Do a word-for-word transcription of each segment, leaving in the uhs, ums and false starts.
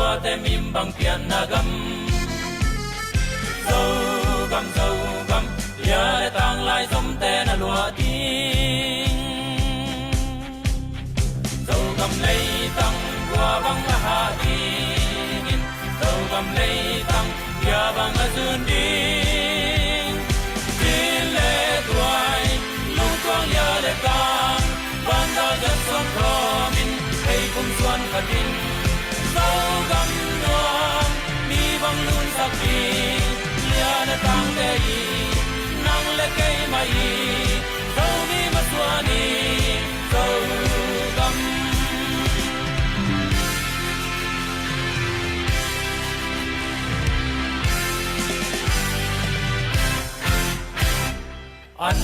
Te mim bang pianna gam, Zogam, Zogam, lia le tang lai zomte na luah ding. Zogam leitang kua bang a hah dingin, Zogam leitang bia bang a zun ding. Cin le tuai, lungtuang lia le tang, vanzal zet suan khawmin, ei kum suan khatin, Zogam nuam mi bang lunsak ding. Lia le tangte i, nang le keimah i, Zomi masuan i, Zogam. An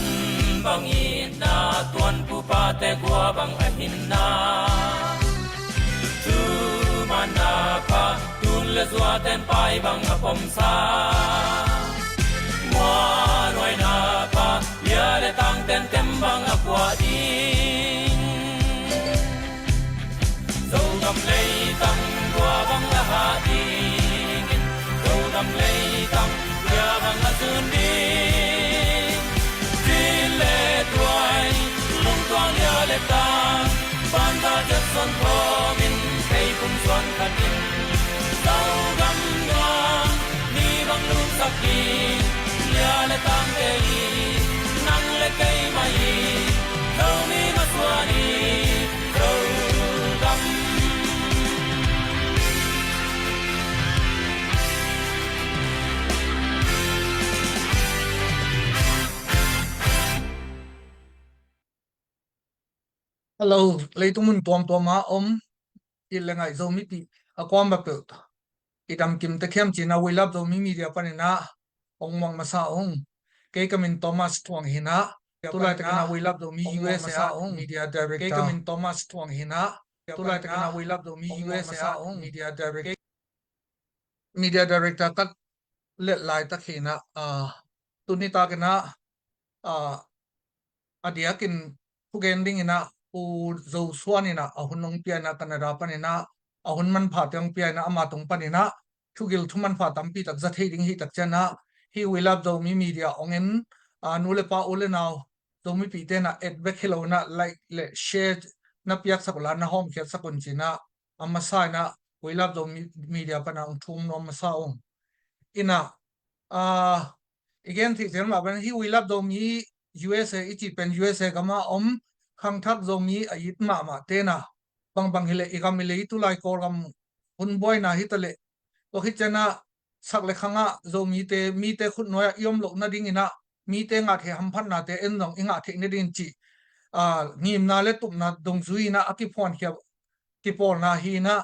bang itna tuan pupate kua bang a hinna, thumanna pa tun le zuaten pai bang a pomsa, muanuaina pa lia le tangten tem bang a puah ding. Zogam leitang kua bang a hah dingin, Zogam leitang bia bang a zun ding. Cin le tuai, lungtuang lia le tang, vanzal zet suan khawmin, ei kum suan khatin, Zogam nuam mi bang lunsak ding. Lia le tangte i, nang le keimah i, Zomi masuan i, Zogam. Hello, leitung mun tuamtuam ah om, it le ngaih Zomipih a kuama peuh, i damkim tekhiam cinah We Love Zomi Media paninah hong muang masa ung. Kei ka min Thomas Thuang hinah, tulaitakna We Love Zomi U S A ah media director. Kei ka min Thomas Thuang hinah, tulaitakna We Love Zomi U S A ah media director. Media director ka let laitak hinah, ah, tuni takinah, ah, a diakin thugen dinginah Pu Zo Suan inah a hun hong pia inah Canada paninah a hun manphate hong pia inah ama tung paninah thugil thumanpha tampi tak za thei ding hih tak cianah hih We Love Zomi Media hong en, ah, nu le pa u le nau Zomipih tenah et bek hi lo inah like le share na piaksak uh la na hawmkhiatsak un cinah a masa inah We Love Zomi Media panah hong thum nuam masa ung. Inah, ah, i gen thei zel mah pen hih We Love Zomi U S A i cih pen U S A gamah om khangthak Zomi a it mahmah tenah bangbang hileh i gam i lei tulai Kawlgam hun buaina hi taleh tua khit cianah sak le khangah Zomite, mite khutnuai ah i om loh nadinginah mite ngah theih hamphatnate en zong i ngah theih nadingin cih, ah, ngimna le tupna dungzui inah a kiphuankhia kipawlna hinah,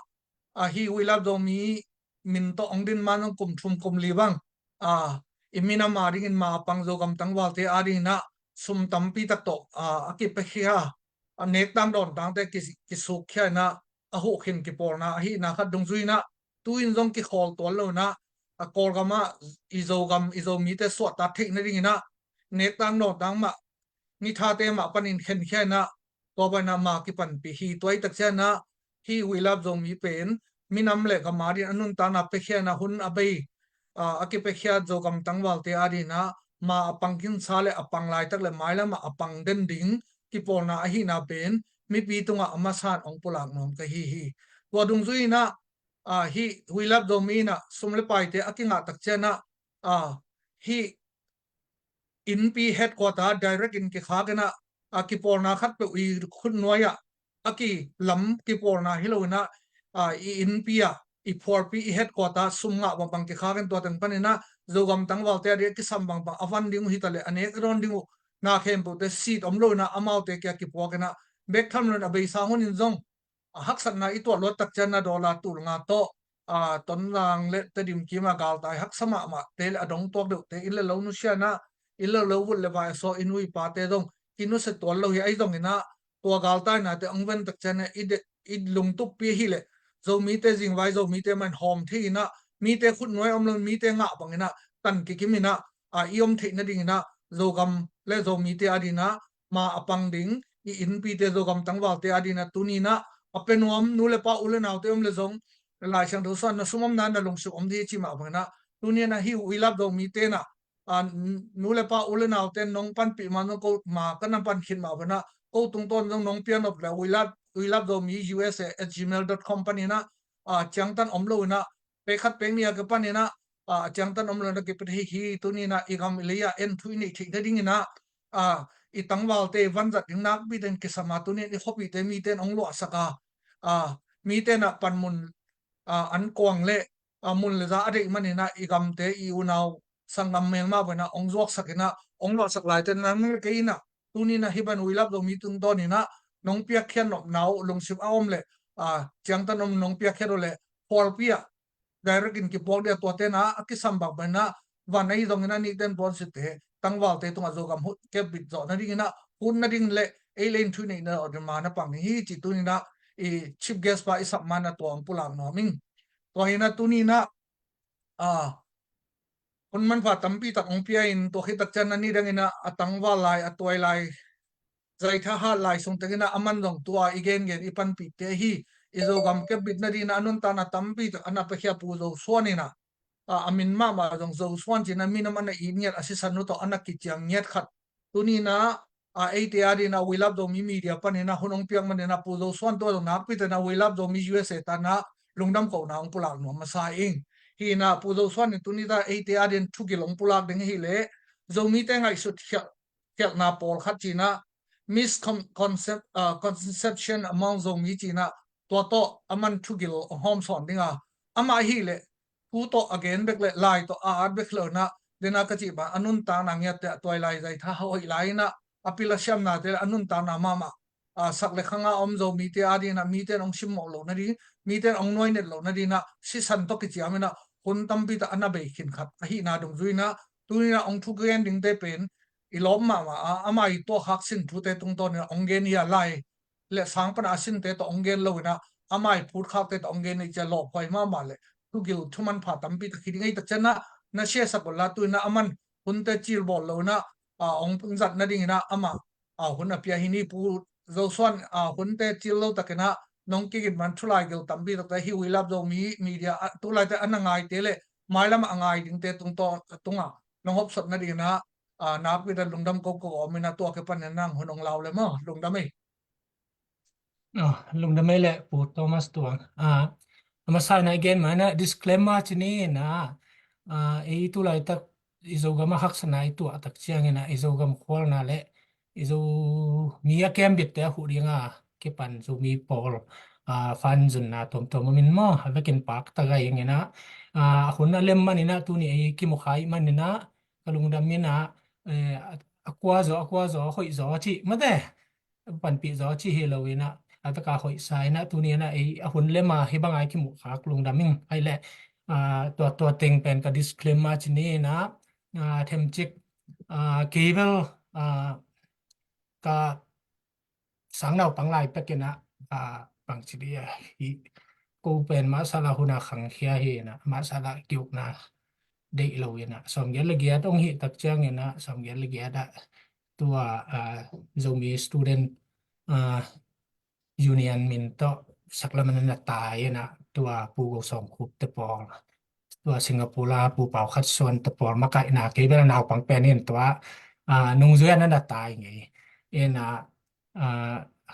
ah, hih We Love Zomi min tawh hong din man zong kum thum kum li bang, ah, i minam adingin ma a pang Zogam tangvalte adinginah sum tampi tak tawh, ah, a kipiakhia, a nektang dawntangte ki, kisukkhia inah a huhkhin kipawlna ahihna khat dungzui inah tu-in zong kikhawl tuan lo inah a Kawlgamah i Zogam i Zomite suahtak theih nadinginah nektang dawntang mah nithate mah panin khenkhia inah tua banah ma kipanpih hi. Tua i tak cianah hih We Love Zomi pen minam le gam adin a nuntakna piakhia inah hun a bei, ah, a kipiakhia Zogam tangvalte adinah ma a pang kinsa le a pang laitak le mailamah a pang den ding kipawlna ahihna pen mipi tungah a masan hong pulak nuam ka hi hi. Tua dungzui inah, ah, hih We Love Zomi inah sum le paite a kingah tak cianah, ah, hih innpi headquarter direct in kikhak inah, ah, kipawlna khatpeuh i khutnuai ah a kilam kipawlna hi lo inah, ah, i innpi ah i phualpi i headquarter sum ngah bangbang kikhak in tua teng paninah Zogam tangvalte ading a kisam bangbang a van ding uh hi taleh a nek a dawn ding uh na khempeuhte seat om lo inah amaute kia kipuak inah bek tham lo in a beisa hunin zong a haksatna i tuah luat tak cianah dollar tul nga tawh, ah, Tonzang le Tedim kima galtai haksa mahmahte le a dong tuak deuhte inn le lo nusia inah inn le lo vulh le vai a suak i nu i pate zong kinusia tuan lo hi. Ahi zonginah tua galtainate hong ven tak cianah i de, i lungtuppi ahileh Zomite zingvai Zomite mah in hawm thei inah mite khutnuai om lo mite ngah banginah tan kikim inah, ah, i om theih nadinginah Zogam le Zomite adinah ma a pang ding i innpite Zogam tangvalte adinah tuninah a pia nuam nu le pa u le naute om le zong Lai Siangtho suan na sum omna na lungsim om ding hi ci mah bangin ah, tuni in ah hih We Love Zomi te in ah, a, nu le pa u le nau ten nong panpih ma nong ko ma ka na pan khit mah bangin ah, ko tungtawn zong nong piak nop le We Love, We Love Zomi U S A at gmail dot com panin ah, a, ciangtan om lo in ah, pek khat pek nih a kipan in ah, a, ciangtan om lo in ah kipia hi hi. Tuni in ah i gam i lei ah en thu i neih theih nading in ah, a, i tangvalte i vanzat ding nakpi ten kisam a, tuni in i khuapihte mite in hong luahsak a, a, mite in ah panmun, a, an kuang le, a, mun le za a deih man in ah i gamte, i unau sanggam melma bangin ah hong zuaksak in ah, hong luahsak laite nang le kei in ah, tuni in ah hih bang We Love Zomi tungtawn in ah nong piakkhiat nopna uh lungsim a om le, a, ciangtan om nong piakkhiat uh le, khualpi ah direct in kipuak ding a, tuate in ah a kisam bang bangin ah, van ahi zongin ah nihte in puansilhte, tangvalte tungah Zogam hun kepbit zawh nading in ah, hun nading le ei le in thu i neihna zawh ding ma na pang hi ci. Tuni in ah i chief guest pa i sap ma in ah tua hong pulak nuam ing. Tua hi in ah tuni in ah, a, hun manpha tampi tak hong pia in, tua khit tak ciang a nidang in ah a tangval lai, a tuai lai, zaitha hat lai sung teng in ah a man zong tua i gengen i panpihte hi. I Zogam kepbit nading in ah a nuntakna tampi tak a na piakhia Pu Zo Suan in ah, a, a min mahmah zong Zo Suan ci in ah minam a na it ngiat, a sisan uh tawh a na kiciang ngiat khat, tuni in ah, a, eite ading in ah We Love Zomi Media panin ah hun hong piak man in ah Pu Zo Suan tua zong nakpi tak in ah We Love Zomi U S A tan ah lungdam kohna hong pulak nuam masa ing. Hi in ah Pu Zo Suan in tuni in ah eite ading in thugil hong pulak ding hi leh, Zomite ngaihsut khialh, khialhna pawlkhat ci in ah misconception, a, conception among Zomi ci in ah, tua tawh a man thugil hong hawm sawn ding a, amah hi leh thu tawh a gen bek le lai tawh a at bek lo in ah, den a ka cih bang a nuntakna ngiatte, a tuai lai zaitha hoih lai in ah a pil a siamnate le a nuntakna mahmah, a, sak le khang a om Zomite ading in ah mite in hong simmawh loh nading, mite in hong nuainet loh nading in ah sisan tawh kiciam in ah hun tampi tak a na bei khin khat ahihna dungzui in ah, tuni in ah hong thugen dingte pen i lawp mahmah a, amah i tuahkhak sin thute tungtawn in ah hong gen hi a, lai le sang pan a sinte tawh hong gen lo in ah, amah i phutkhakte tawh hong gen hi ci a, lawphuai mahmah le thugil thu manpha tampi tak hi ding. Ei tak ciang ah na siasak uh la, tu in ah a man hunte cil bawl lo in ah, a, hong zat nading in ah amah, a, hun a pia hi ni. Pu Zo Suan, a, hunte cil lo tak in ah nong kigin man thu laigil tampi takte hi, We Love Zomi Media, a, tu laite a na ngaite le mailam a ngai dingte tungtawn, tungah nong hopsot nading in ah, a, nakpi tak lungdam koko om in ah, tua kipan in ah nang hun hong lau le maw, lungdam ei. Oh, lungdam ei le Pu Thomas Tuang. A, a masa in ah i gen ma in ah disclaimer ci ni in ah, a, ei tu laitak i Zogam a haksatna i tuah tak ciang in ah i Zogam khualna le i Zomi a kembitte a huh ding a kipan Zomi pawl, a, fanzunna tuamtuam om in maw, a vekin pakta gai ing in ah, a, a hun a lem man in ah tuni ei kimu kha ih man in ah ka lungdam in ah, eh, a, a kua zaw, a kua zaw, a hoih zaw a cih mate, panpih zaw a cih hi lo in ah, a taka hoihsa in ah tuni in ah ei a hun lem a hih bang a i kimuh khak lungdam ing. Ai le, a, tua, tua teng pen ka disclaimer ci ni in ah, a, themcik, a, kei bel, a, ka sang naupang lai pek in ah, a, bangci dih a, hi, ko pen mahsala hun a khangkhia hi in ah, mahsala kiukna deih lo in ah, sawmgiat le giat hong hih tak ciang in ah, sawmgiat le giat ah tua, a, Zomi Student, a, Union min tawh saklam in ah na tai in ah, tua Pu Go Sawm Khup te pawl, tua Singapore a Pu Pau Khat Suan te pawl makaihna kei bel a naupang pen in tua, a, nungzui ah na na tai ngei in ah, a,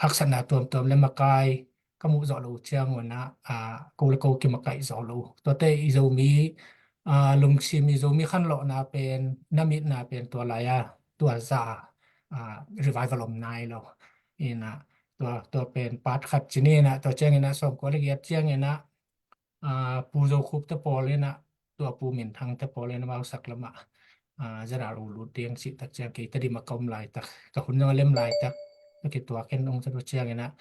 haksatna tuamtuam le makai ka muh zawh lo ciang un ah, a, ko le ko kimakaih zawh lo. Tuate i Zomi, a, lungsim, i Zomi khanlawhna pen, na mitna pen tua lai a, tua za, a, revival om nai lo. In ah, tua, tua pen part khat ci ni in ah, tua ciang in ah sawmkua le giat ciang in ah, a, Pu Zo Khup te pawl in ah, tua Pu Min Thang te pawl in ah amau saklam ah, a, General U lut ding cih tak ciang kei Tedim ah ka om laitak, ka hun zong a lem laitak, ka kituak in hong zat uh ciang in ah,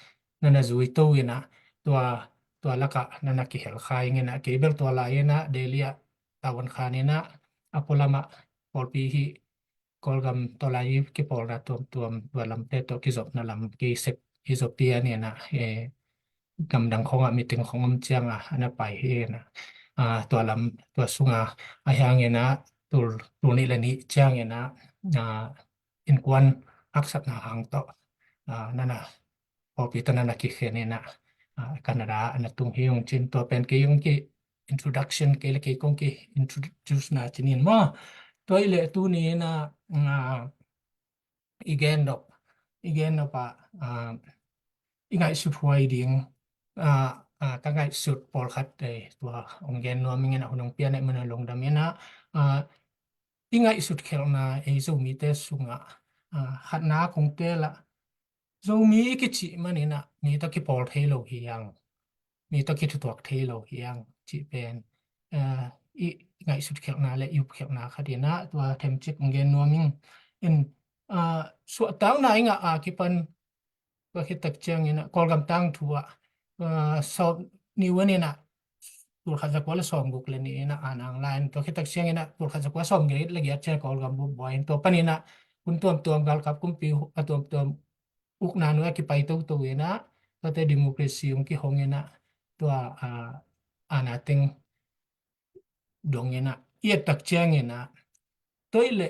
na na zui to in ah, tua, tua lak ah na na kihel kha ing in ah, kei bel tua lai in ah Delhi ah tavuan khan in ah, a pualam ah pawlpi hih Kawlgam tawh lai kipawlna tuamtuam, tua lamte tawh kizopna lam kei sep hi zaw pian in ah, eh, gamdang khawngah meeting khawng om ciangah a na pai hi in ah, ah, tua lam, tua sungah a hiang in ah tul, tul nih le nih ciang in ah, ah, innkuan haksatna hang tawh, ah, na na pawlpi tawh na na kikhen in ah, ah, Canada ah na tung hi ung cin, tua pen kei ung ki introduction, kei le kei kong ki introduce na cin in maw. Tua i le tuni in ah, ah, i gen dop, i gen dop ah, ah, i ngaihsut huai ding, ah, ah, ka ngaihsut pawlkhat, eh, tua ong gen nuam ing in ah, hun ong pian eh mun a lungdam in ah, ah, i ngaihsut khelhna ei Zomite sungah, ah, khatna kong tel ah, Zomi i kicih man in ah mi tawh kipawl thei lo hi hang, mi tawh kithutuak thei lo hi hang cih pen, ah, i ngaihsut khelhna le i up khelhna khat in ah, tua themcik ong gen nuam ing in, ah, suahtakna i ngah a kipan, tua khit tak ciangin ah Kawlgam tangthu ah, ah, sawm ni wan in ah, tulkhat zakua le sawmguk le nih in ah, ah, nang lai in, tua khit tak ciangin ah tulkhat zakua sawmgiat le giat ciang Kawlgam bup buai in, tua pan in ah hun tuamtuam galkap kumpi a tuamtuam ukna nuai a kipai toto in ah, tuate democracy ong kihong in ah, tua, ah, aana teng dong in ah, i et tak ciangin ah, tua i le,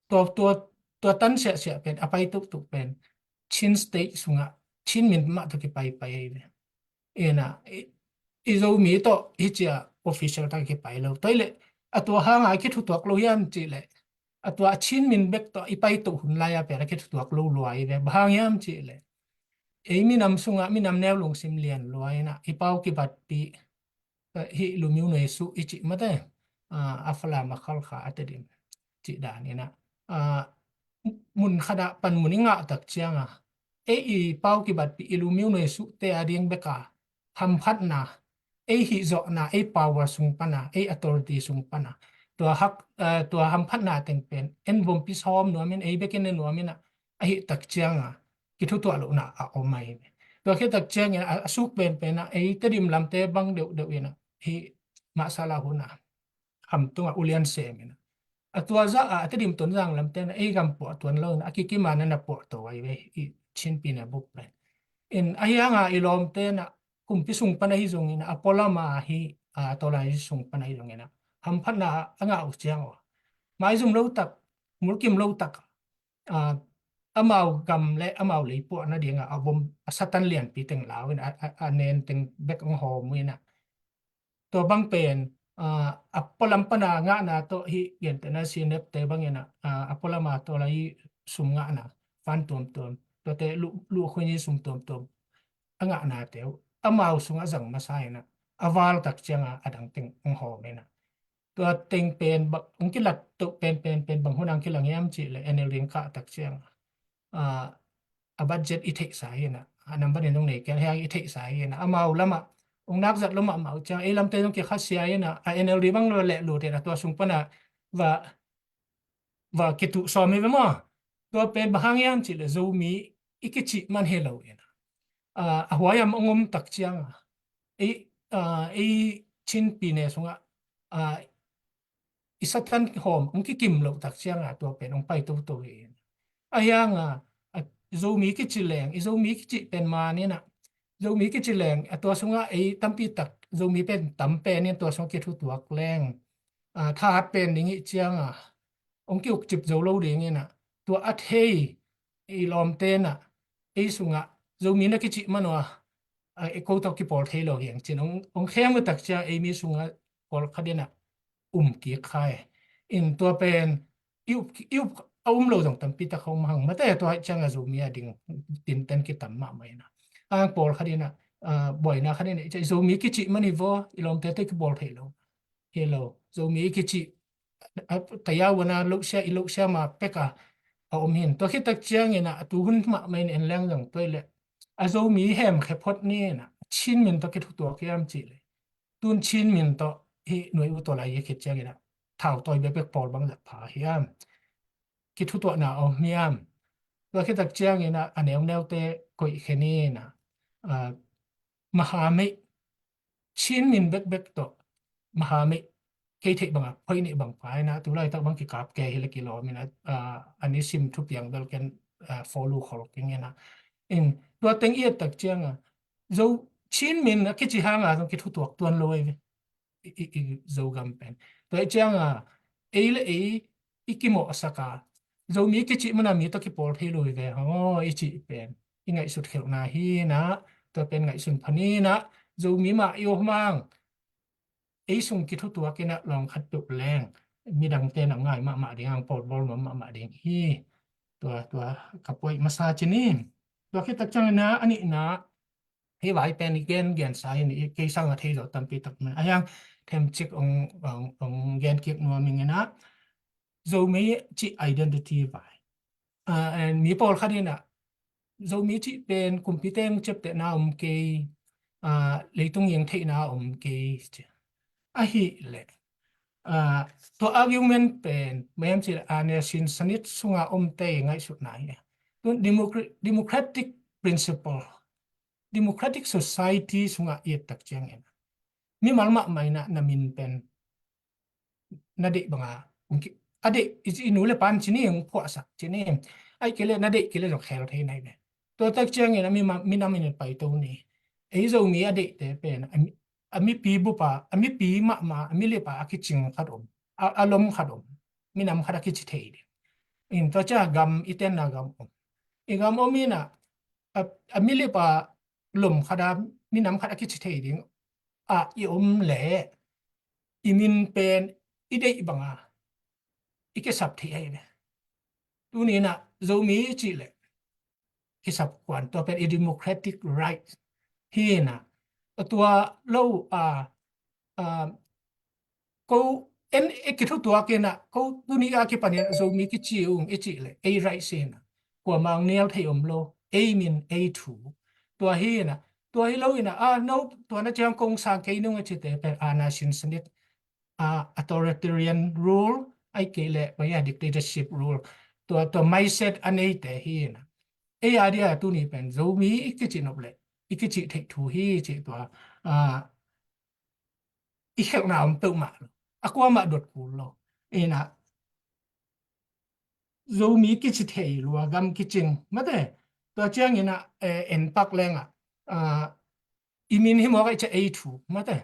tua, tua, tua tan siahsiah pen, a pai tuktuk pen Chin State sungah Chin min mah tawh kipaipai ahi ve. In ah, i, i Zomi tawh hi cia official tawh kipai lo. Tua i le, a tua hanga kithutuak lo hiam cih le, a tua a Chin min bek tawh i pai tuk hun lai a pen a kithutuak lo lua ahi ve. Bang hang hiam cih le, ei minam sungah minam neu lungsim lian lua in ah, i pau kibatpih, eh, hih Lumiu Nuai Suh i cih mate, ah, a Falam a Khalkha a Tedim cih dan in ah, ah, mun khat ah panmun i ngah tak ciang a, ei i pau kibatpih i Lumiu Nuai Suhte a ding bek a hamphatna, ei hih zawhna, ei power sung pan a, ei authority sung pan a, tua hak, eh, tua hamphatna teng pen en vompi sawm nuam in, ei bek in en nuam in ah, ahih tak ciang a kithutuah lohna a om ahi ve. Tua khit tak ciangin a, a suk penpen ah ei Tedim lamte bang deuhdeuh in ah, hih mahsala hun ah, Ham tungah ulian sem in ah, a tua zah ah a Tedim Tonzang lamte in ah ei gam puah tuan lo in ah, a kikim a na na puah to ahi ve, i Chin Pyine bup pen. In ahi hanga i lawmte in ah kumpi sung pan ahi zongin ah, a pualam a hi, a, tawlai sung pan ahi zongin ah, hamphatna a ngah uh ciang uh, maizum lo tak, mulkim lo tak, a, amau gam le amau lei puah nading a, a vom, a Satan lianpi teng lau in a, a, a nen teng bek ong hawm uh in ah, tua bang pen, a, a pualam pan a ngahna tawh hih gentehna C N F te bang in ah, a, a pualam a tawlai sum ngahna, fan tuamtuam, tuate luh, luh khuini sum tuamtuam a ngahnate uh amau sungah zang masa in ah, a val tak ciang a a dang teng ong hawm in ah, tua teng pen ba, ong kilat toh pen, pen, pen bang hun ang kilang hiam cih le N L D ong kah tak ciang a, a, a budget i theihsa hi in ah, a nambat in ong nei kei hiang i theihsa hi in ah, amau lamah ong nak zat lo mahmah uh ciang ei lamte zong kikhasia in ah, a N L D bang lo leh lut in ah, tua sung pan a va, va kituh sawm hi ve maw. Tua pen bang hang hiam cih le Zomi i kicih man hi lo in ah, a, a huai a ong om tak ciang a, ei, a, ei Chin Pyine sungah, a, i Satan hawm ong kikim loh tak ciang a tua pen ong pai toto hi in. Ahi hanga, a, Zomi kici leng, i Zomi kici pen man in ah, Zomi kici leng, a tua sungah ei tampi tak, Zomi pen tam pen in tua sungah kithutuak leng, a, thahat pen ding i ciang a, ong kiukcip zo lo ding in ah, tua a thei i lawmte in ah, ei sungah Zomi na kici man uh a, a, ei ko tawh kipawl thei lo hiang cin ong, ong khem uh tak ciang ei mi sungah pawlkhat in ah um kik kha e. In tua pen i up, i up a um lo zong tampi tak hong mang mate, tua ciang a Zomi a ding tinten kitam mahmah in ah, ang pawlkhat in ah, a, buaina khat in ah, i Zomi kici man hi vaw, i lawmte tawh kipawl thei lo hi lo. Zomi kici, a, taya wana lohsia, i lohsia ma pek a, a om hi in. Tua khit tak ciangin ah, a tu hun mahmah in en leng zong tua i le, a Zomi hemkhe phot ni in ah, Chin min tawh kithutuak hiam cih le, tun Chin min tawh hih Nuai U tawlai i khit ciangin ah, thau tawi bekbek pawl bang zat pha hiam, kithutuahna a om hiam. Tua khit tak ciangin ah, a neuneute koih khe ni in ah, a, maha meih, Chin min bekbek tawh maha meih, kei theih bang a, phoih nih bang pha in ah, tu laitak bang kikap kei hi le kilawm in ah, a, a nisim thupiang bel ken, a, follow khol keng in ah. In, tua teng i et tak ciang a, Zo, Chin min a kici hang a zong kithutuak tuan lo ahi ve. I, i, i Zogam pen. Tua i ciang a, ei le ei, i kimawhsak a, Zomi kici man a mi tawh kipawl thei lo hi ve, hang aw, i cih pen i ngaihsut khelhna hi in ah, Tua pen ngaihsun pha ni in ah, Zomi mah i om hang, ei sung kithutuak in ah lawng khat peuh leng midangte na ngai mahmah ding, ang pawl bawl nuam mahmah ding hi. Tua, tua ka puai masa ci ni. Tua khit tak ciangin ah, a nihna, hih vai pen i gen gensa in, i kei sang a thei zawh tampi tak man. A hiang themcik ong, ong, ong gen kik nuam ing in ah, Zomi cih identity vai. Ah, and mi pawlkhat in ah, Zomi cih pen kumpite ong ciaptehna om kei, ah, leitung i ong theihna om kei ci. Ahih leh, ah, tua argument pen, maiam cih leh, ah, Nash-in Saint sungah omte i ngaihsutna hi. Tu democra-, democratic principle, democratic society sungah i et tak ciangin, mimal mahmah in ah na min pen na deih banga, ong ki-, a deih, i, i nu le pan ci ni, ong phuahsak ci ni. Ahih kei leh na deih kei leh zong khel thei nai ve. Tua tak ciangin a mi ma-, minam in pai to ni. Ei Zomi a deihte pen, a mi, a mipi bup a, a mipi mahmah, a milip a, a kicing khat om, a, a lom khat om, minam khat a kici thei ding. In tua ciang gam, i tenna gam om. I gam om in ah, a, a milip a lom khat a, minam khat a kici thei ding ah i om leh, i min pen i deih banga i kisap thei ahi ve. Tuni in ah Zomi i cih leh kisap kuan, tua pen i democratic right hi in ah, tua lo a, a, ko en e kithutuak in ah, ko tuni a kipan in ah Zomi kici ung i cih leh ei right si in ah, kuamah ong nial thei om lo, ei min, ei thu. Tua hi in ah, tua hi lo in ah, a, no, tua na ciang kong sang kei nung a cite pen, a, Nash-in Saint, a, authoritarian rule, ahih kei leh, bang hiam, dictatorship rule. Tua, tua mindset a neite hi in ah. Ei a dia tuni pen Zomi i kici nop leh, i kici theih thu hi ci tua, a, i khelhna om peuhmah lo. A kuamah dot kul lo. In ah, Zomi kici thei lua gam kicing, mate. Tua ciangin ah, eh, en pak leng ah, ah, i min hi mawk a i ciah ei thu, mate.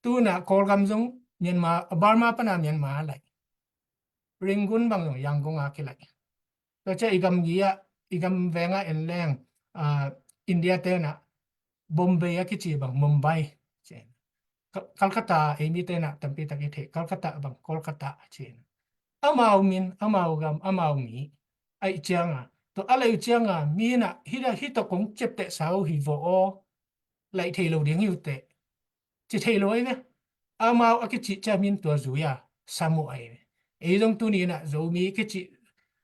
Tu in ah Kawlgam zong Myanmar, Burma pan a Myanmar laih. Rangoon bang zong Yangon a kilaih. Tua ciang i gam gi ah, i gam veng ah en leng, ah, India te in ah Bombay a kici bang Mumbai ci. Ka-, Calcutta, ei mite in ah tampi tak i thei, Calcutta bang Kolkata ci. Amau min, amau gam, amau mi. Ahih ciang a, tua a laih uh ciang a, mi in ah, hi da, hi tawh kong ciaptehsa uh hi vaw aw, laih thei lo ding hi uh teh, ci thei lo ahi ve. Amau a kici ciang min tua zui a, sam uh ahi ve. Ei zong tuni in ah Zomi kici,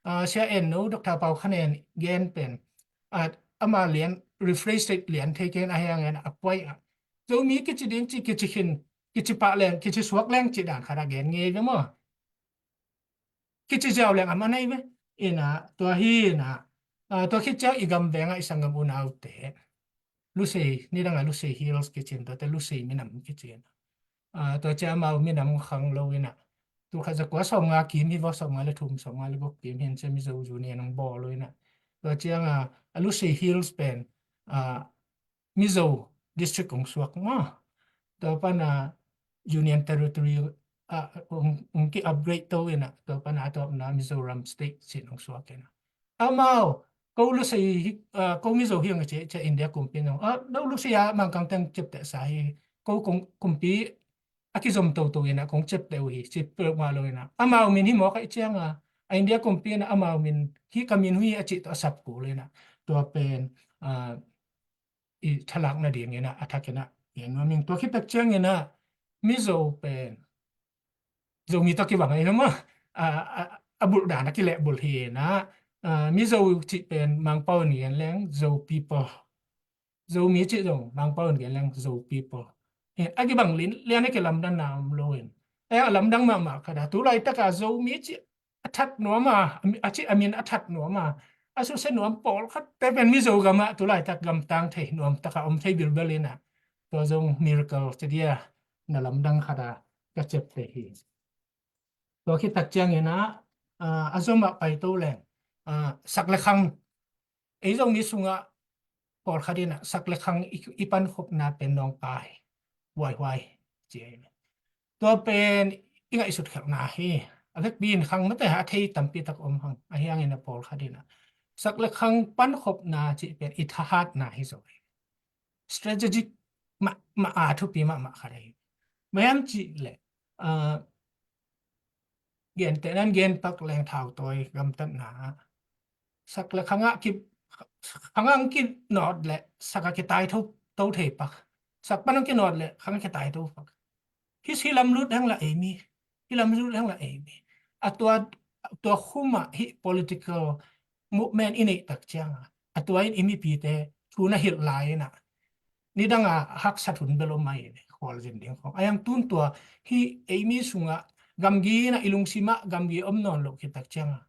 ah, Sia En No, Doctor Pau Khan En gen pen, ah, ama lian, rephrase lian thei kei in, a hiang in ah a puai ah, Zomi kici ding ci, kici khin, kici pah leng, kici suak leng ci dan khat a gen ngei ve maw. Kici ziau leng a man ahi ve. In ah, tua hi in ah, ah, tua khit ciang i gam veng ah i sanggam unaute, Lusei, nidang a Lusei Hills kici in, tuate Lusei minam kici in ah. Ah, tua ciang amau minam khang lo in ah, tul khat za kua sawmnga kim hi vaw, sawmnga le thum, sawmnga le guk kim hi in, ciang Mizo Union ong bawl lo in ah. Tua ciang a, a Lusei Hills pen, ah, Mizo district ong suak maw. Tua pan a Union Territory, ah, ong, ong ki-upgrade to in ah, tua pan a a tawpna Mizoram State ci-in ong suak in ah. Amau, ko Lusei hi, ah, ko Mizo hi ong ci, ci-a India kumpi in zong, ah, no Lusei a Mangkang teng ciaptehsa hi, ko kong kumpi a kizom toto in ah kong ciapteh uh hi, ci peuhmah lo in ah. Amau min hi mawk a i ciang a, a India kumpi in ah amau min hi, ka min uh hi a cih tawh a sap kul in ah. Tua pen, ah, i thalak nading in ah, a thak in ah, i nuam ing. Tua khit tak ciang in ah, Mizo pen Zomi tawh kibang ahi ve maw. A, a, a bulh dan a kilehbulh hi in ah, ah, Mizo cih pen Mangpau in gen leng Zo people. Zomi cih zong Mangpau in gen leng Zo people. Eh, a kibang lian, lian a kilamdanna om lo in. Eh, a lamdang mahmah khat a, tu laitak a Zomi cih a that nuam a, a cih a min a that nuam a, a susia nuam pawlkhatte pen Mizo gam ah tu laitak gamtang thei, nuam tak a om thei bilbel in ah, tua zong miracle ci dia, na lamdang khat a ka ciapteh hi. Tua khit tak ciang in ah, ah, a zom ah pai to leng, ah, sak le khang, ei Zomi sungah pawlkhat in ah sak le khang i, i pankhopna pen nawngkai, huaihuai ci ahi ve. Tua pen i ngaihsut khelhna hi. A vekpi in khang mate a thei tampi tak om hang, a hiang in ah pawlkhat in ah sak le khang pankhopna cih pen i thahatna hi zaw hi. strategic mah, mah a thupi mahmah khat ahi. Bang hiam cih leh, ah, gentehna in gen pak leng thautawi gamtatna ah sak le khangah ki, khangah hong kinawt le sak a kitai tho, to thei pak. Sak pan hong kinawt le khangah kitai to pak. Hih, hih lam lut hang la ei mi, hih lam lut hang la ei mi. A tua, tua khum ah hih political movement i neih tak ciang a, a tua in i mipite thu na hilh lai in ah, nidang a haksat hun bel om ahi ve, khualzin ding khawng. A hiang tun tua hih ei mi sungah gamgi in ah, i lungsim ah gamgi om nawn loh khit tak ciang a,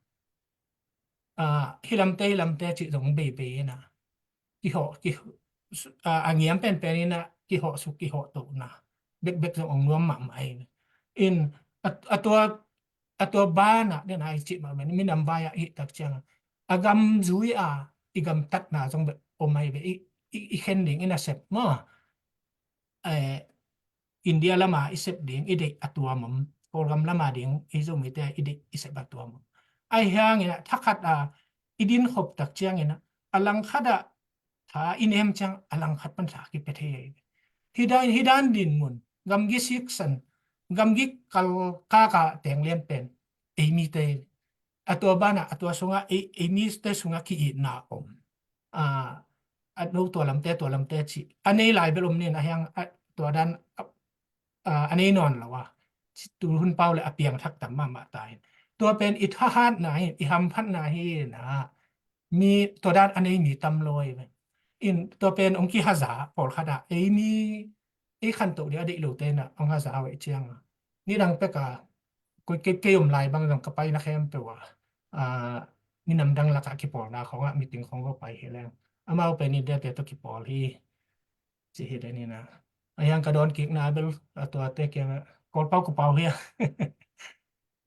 ah, hih lamte, hih lamte cih zong beibei in ah, kihawh, ki, ah, a ngiam penpen in ah kihawh suk, kihawh tohna bekbek zong ong nuam mahmah in. In, a, a tua, a tua banah den a i cih mah ben minam vai ah i hih tak ciang a, a gam zui a i gamtatna zong bek om ahi ve. I, i, i khen ding in a sep maw, eh, India lama i sep ding i deih a tuam om, Kawlgam lama ding i Zomite i deih i sep a tuam om. Ahi hangin ah thakhat a i din khop tak ciangin ah, a langkhat ah tha i nem ciang a langkhat pan tha kipia thei ahi. Hih dan, hih dan din mun, gamgi siksan, gamgi kal kaka teng lian pen ei mite. A tua banah, a tua sungah ei, ei mite sungah ki-itna om. Ah, a no tua lamte, tua lamte cih a nei lai bel om nin, a hiang, a, tua dan, a, a, a nei nawn lo a, tu hun pau le a piangthak tam mahmah ta in. Tua pen i thahatna hi, i hamphatna hi na. Mi, tua dan a nei mi tam lo ahi ve. In tua pen ong kihaza pawlkhat ah, ei mi, ei khantoh ding a deih lote in ah ong haza uh ahih ciang a, nidang pek a koi, kei, kei om lai bang zong ka paina khempeuh ah, ah, minam dang lakah kipawlna khawng ah meeting khawng va pai hi leng, amau pen India te tawh kipawl hi ci hi den in ah. A hiang ka dawn kikna bel a tuate kiangah, Kawlpau ka pau hi a.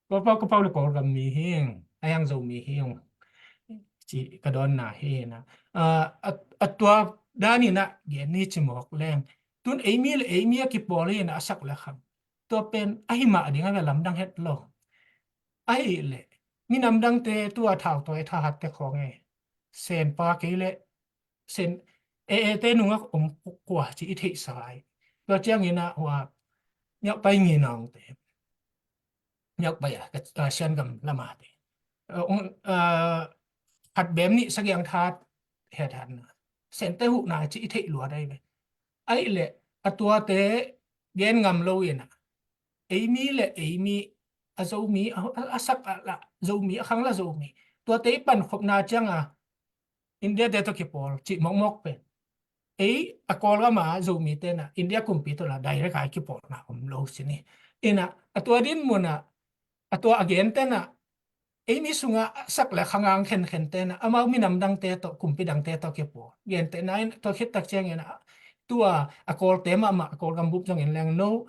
Kawlpau ka pau le Kawlgam mi hi ing, a hiang Zomi hi ing ci ka dawnna hi in ah. Ah, a, a tua dan in ah gen ni ci mawk leng, tun ei mi le ei mi a kipawl hi in ah, a sak le khang, tua pen ahi mah ding a, ve lamdang het lo. Ahih leh minam dangte, tua thautawi thahatte khawng e, Senpa kei le Sen, e, e te nungak om kua ci i theihsa lai. Tua ciangin ah hua Nyauhpai Ngi Naung te, Nyauhpai a, ka, a, Sian gam lama te, a, ong, a, khat bem nih sagiang that, het hatna, Sente huhna ci i theih luat ahi ve. Ahih leh a tuate gen ngam lo in ah, ei mi le ei mi, a Zomi, a, a, a sak a la Zomi, a khang la Zomi, tuate i pankhopna ciang a India te tawh kipawl cih mawkmawk pen, ei a Kawlgam a Zomi te in ah India kumpi tawh la direct a i kipawlna om lo ci ni. In ah a tua din mun ah, a tua a gen te in ah, ei mi sungah a sak le khang a khenkhen te in ah, amau minam dangte tawh, kumpi dangte tawh kipawl. Gentehna in tua khit tak ciangin ah, tua a Kawlte mahmah, a Kawlgam bup zongin leng no,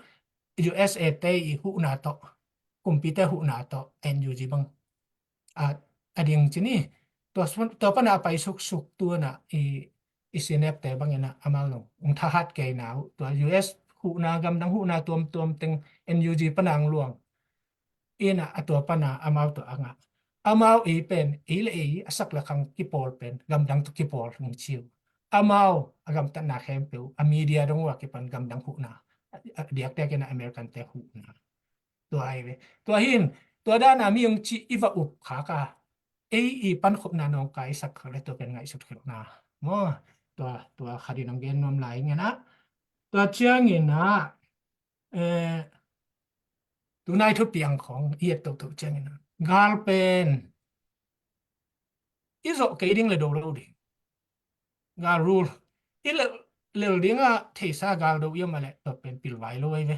U S A te i huhna tawh, kumpite huhna tawh N U G bang a, a ding ci ni. Tua, tua pan a pai suksuk tu in ah i, i Sinep te bangin ah amau zong ong thahat kei na uh, tua U S huhna, gamdang huhna tuamtuam teng N U G pan a ong luang. In ah a tua pan a amau tawh a ngah. Amau ei pen, ei le ei a sak le khang kipawl pen gamdang tawh kipawl hong ci uh. Amau a gamtatna khempeuh a media dong uh a kipan gamdang huhna, a, a diakdiak in ah American te huhna. Tua ahi ve. Tua hi in, tua dan a mi ong ci i va up khak a, ei i pankhopna nawngkai i sak khak le tua pen ngaihsut khelhna maw. Tua, tua khat in ong gen nuam lai ing in ah. Tua ciangin ah, eh, tunai thupiang khawng i et tohtoh ciangin ah, gal pen i zawh kei ding le do lo ding. Gal rul i lel, lel ding a theihsa gal do i om a leh, tua pen pilvai lo ahi ve.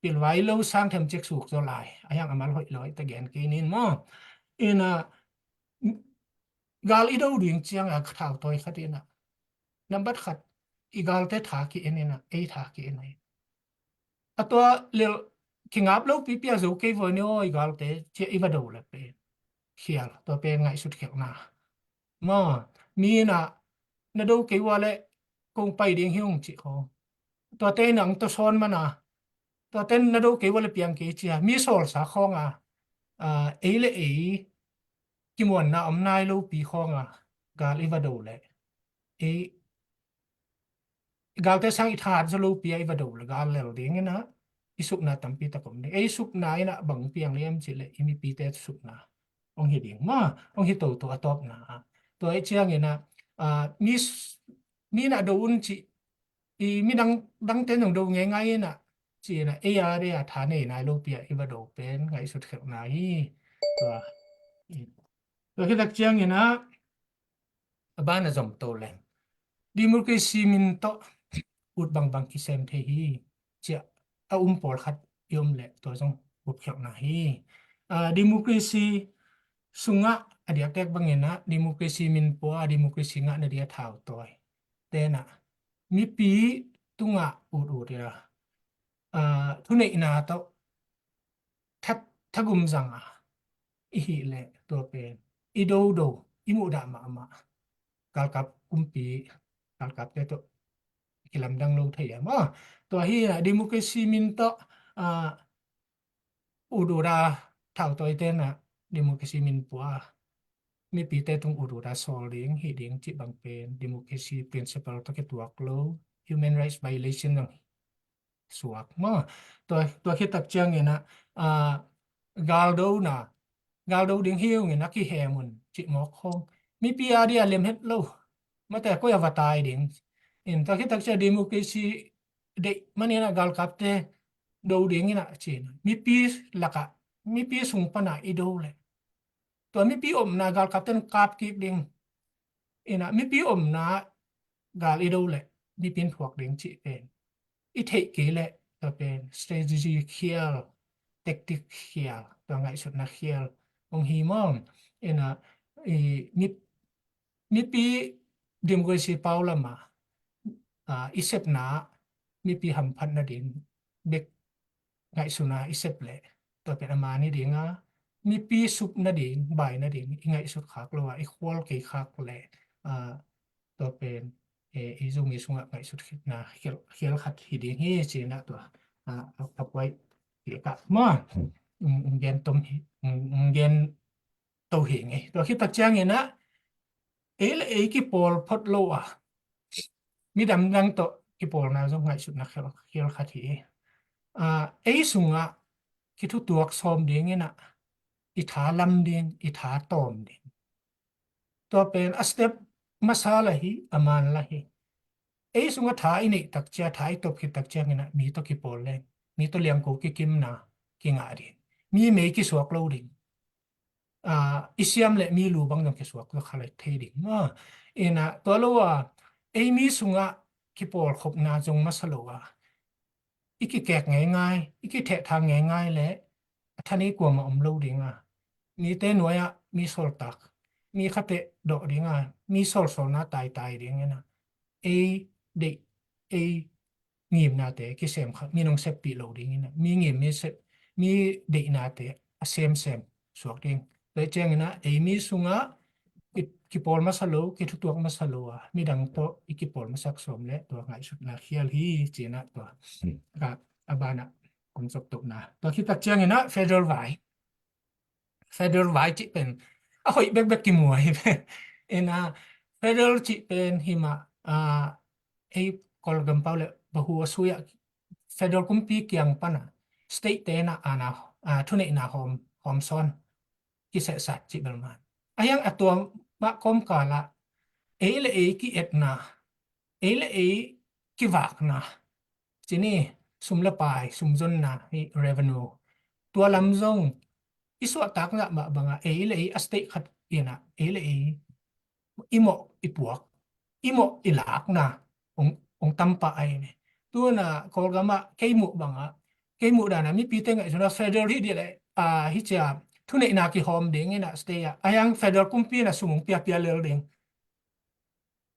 Pilvai lo sang them cik suk zaw lai, a hiang a mal hoih lo ahi ta, gen kei ning maw. In ah, gal i do ding ciang a, thautawi khat in ah, nambat khat, i galte tha ki-en in ah, ei tha ki-en ahi. A tua lel kingap lo pipi a zo kei vua ni aw, i galte ci a i va do le pen khial, tua pen ngaihsut khelhna maw. Mi in ah na do kei vua le kong pai ding hi ung cih khawng, tuate in ah ong tawsawn man a, tuate in na do kei vua le piang kei ci a, mi sawlsa khawng a, a, ei le ei kimuanna om nai lo pi khawng a gal i va do le, ei galte sang i thahat zaw lopi a i va do le gal lel ding inah i supna tampi tak om ding. Ei supna inah bang piang liam cih le i mipite supna hong hi ding maw, hong hi toto a tawpna ah. Tua i ciang inah, ah, mi s- mi inah do un cih, i midang dangte nong do ngeingai inah ci inah ei a dei a tha nei nai lopi a i va do pen ngaihsut khelhna hi. Tua, tua khit tak ciang inah a ban a zom to leng democracy min tawh ut bangbang kisem thei hi. Ciah a um pawlkhat i om leh tua zong ut khialhna hi. Ah, democracy sungah a diaktek bang inah democracy min pua a democracy ngah na dia thau tawi tenah mipi tungah ut ut ila, ah, thuneihna tawh that thagum zanga i hih leh tua pen i dodo i muhdah mahmah galkap kumpi galkapte tawh kilamdang lo thei a maw. Tua hi a democracy min tawh, ah, ududa thautawite na democracy min pua mipite tung ududa sawl ding hi ding cih bang pen democracy principle tawh kituak lo, human rights violation zong suak maw. Tua, tua khit tak ciang inah, ah, galdo na, galdo ding hi ung inah kihem un cih mawk khong mipi a dia lem het lo. Mate koi a va tai ding. In tua khit tak ciang democracy deih man inah galkapte do ding inah ci inah mipi lakah, mipi sung pana i do leh tua mipi omna galkapten kap kik ding. Inah mipi omna gal i do leh mipi in thuak ding cih pen i theih kei leh tua pen strategy khial, tactic khial, tua ngaihsutna khial hong hi maw. Inah i mi, mipi democracy pau lama, ah, i sepna mipi hamphat nading bek ngaihsutna i sep leh tua pen a man hi dinga mipi sup nading, bai nading i ngaihsut khak lo a i khual kei khak leh, ah, tua pen, eh, i Zomi sungah ngaihsut khitna khial, khial khat hi ding hi ci inah tua, ah, a, a puai kei kah maw. Ung, ung gen tom hi, ung, ung gen to hi ngei. Tua khit tak ciang inah ei le ei kipawl phot lo a midang dang tawh kipawlna zong ngaihsutna khial, khial khat hi. Ah, ei sungah kithutuak sawm ding inah i tha lam ding, i tha tawm ding. Tua pen a step masa la hi, a man la hi. Ei sungah tha i neih tak cia, tha i tawp khit tak ciang inah mi tawh kipawl leng mi tawh liangko kikimna kingah ding, mi mei kisuak lo ding. Ah, i siam leh mi lu bang zong kisuak lo kha lai thei ding maw. Inah tua lo a ei mi sungah kipawlkhopna zong masa lo a i kikek ngeingai, i kithehthang ngeingai leh a than ei kuamah om lo dinga mite nuai-ah mi sawltak, mi khateh dawh dinga mi sawlsawlna taitai ding inah ei deih, ei ngimnate kisem kha, mi nong seppih lo ding inah mi ngim, mi sep, mi deihnate a semsem suak ding. Tua ciang inah ei mi sungah ki, kipawl masa lo, kithutuak masa lo a midang tawh i kipawl masak sawm leh tua ngaihsutna khial hi ci inah tua, hmm, ka, a banah kong sawptohna. Tua khit tak ciang inah federal vai, federal vai cih pen a hoih bekbek kimu ahi ve. Inah federal cih pen hi mah, ah, ei Kawlgam pau leh bahu a sui ah federal kumpi kiang pana state te na ana, ah, thuneihna hawm, hawm sawn kisehsat cih bel man. A hiang a tua mah kawmkal ah ei le ei ki-etna, ei le ei kivakna, ci ni, sum le pai, sum zonna hi, revenue, tua lam zong i suahtak ngah mah bangah ei le ei a state khat inah ei le ei i mawh i puak, i mawh i lakna hong, hong tam pah ahi ve. Tuna Kawlgam ah kei muh bangah, kei muh dana mipite ngaihsutna federal hi dih leh, ah, hi cia thuneihna kihawm ding inah state ah, a hiang federal kumpi inah sum hong piapia lel ding.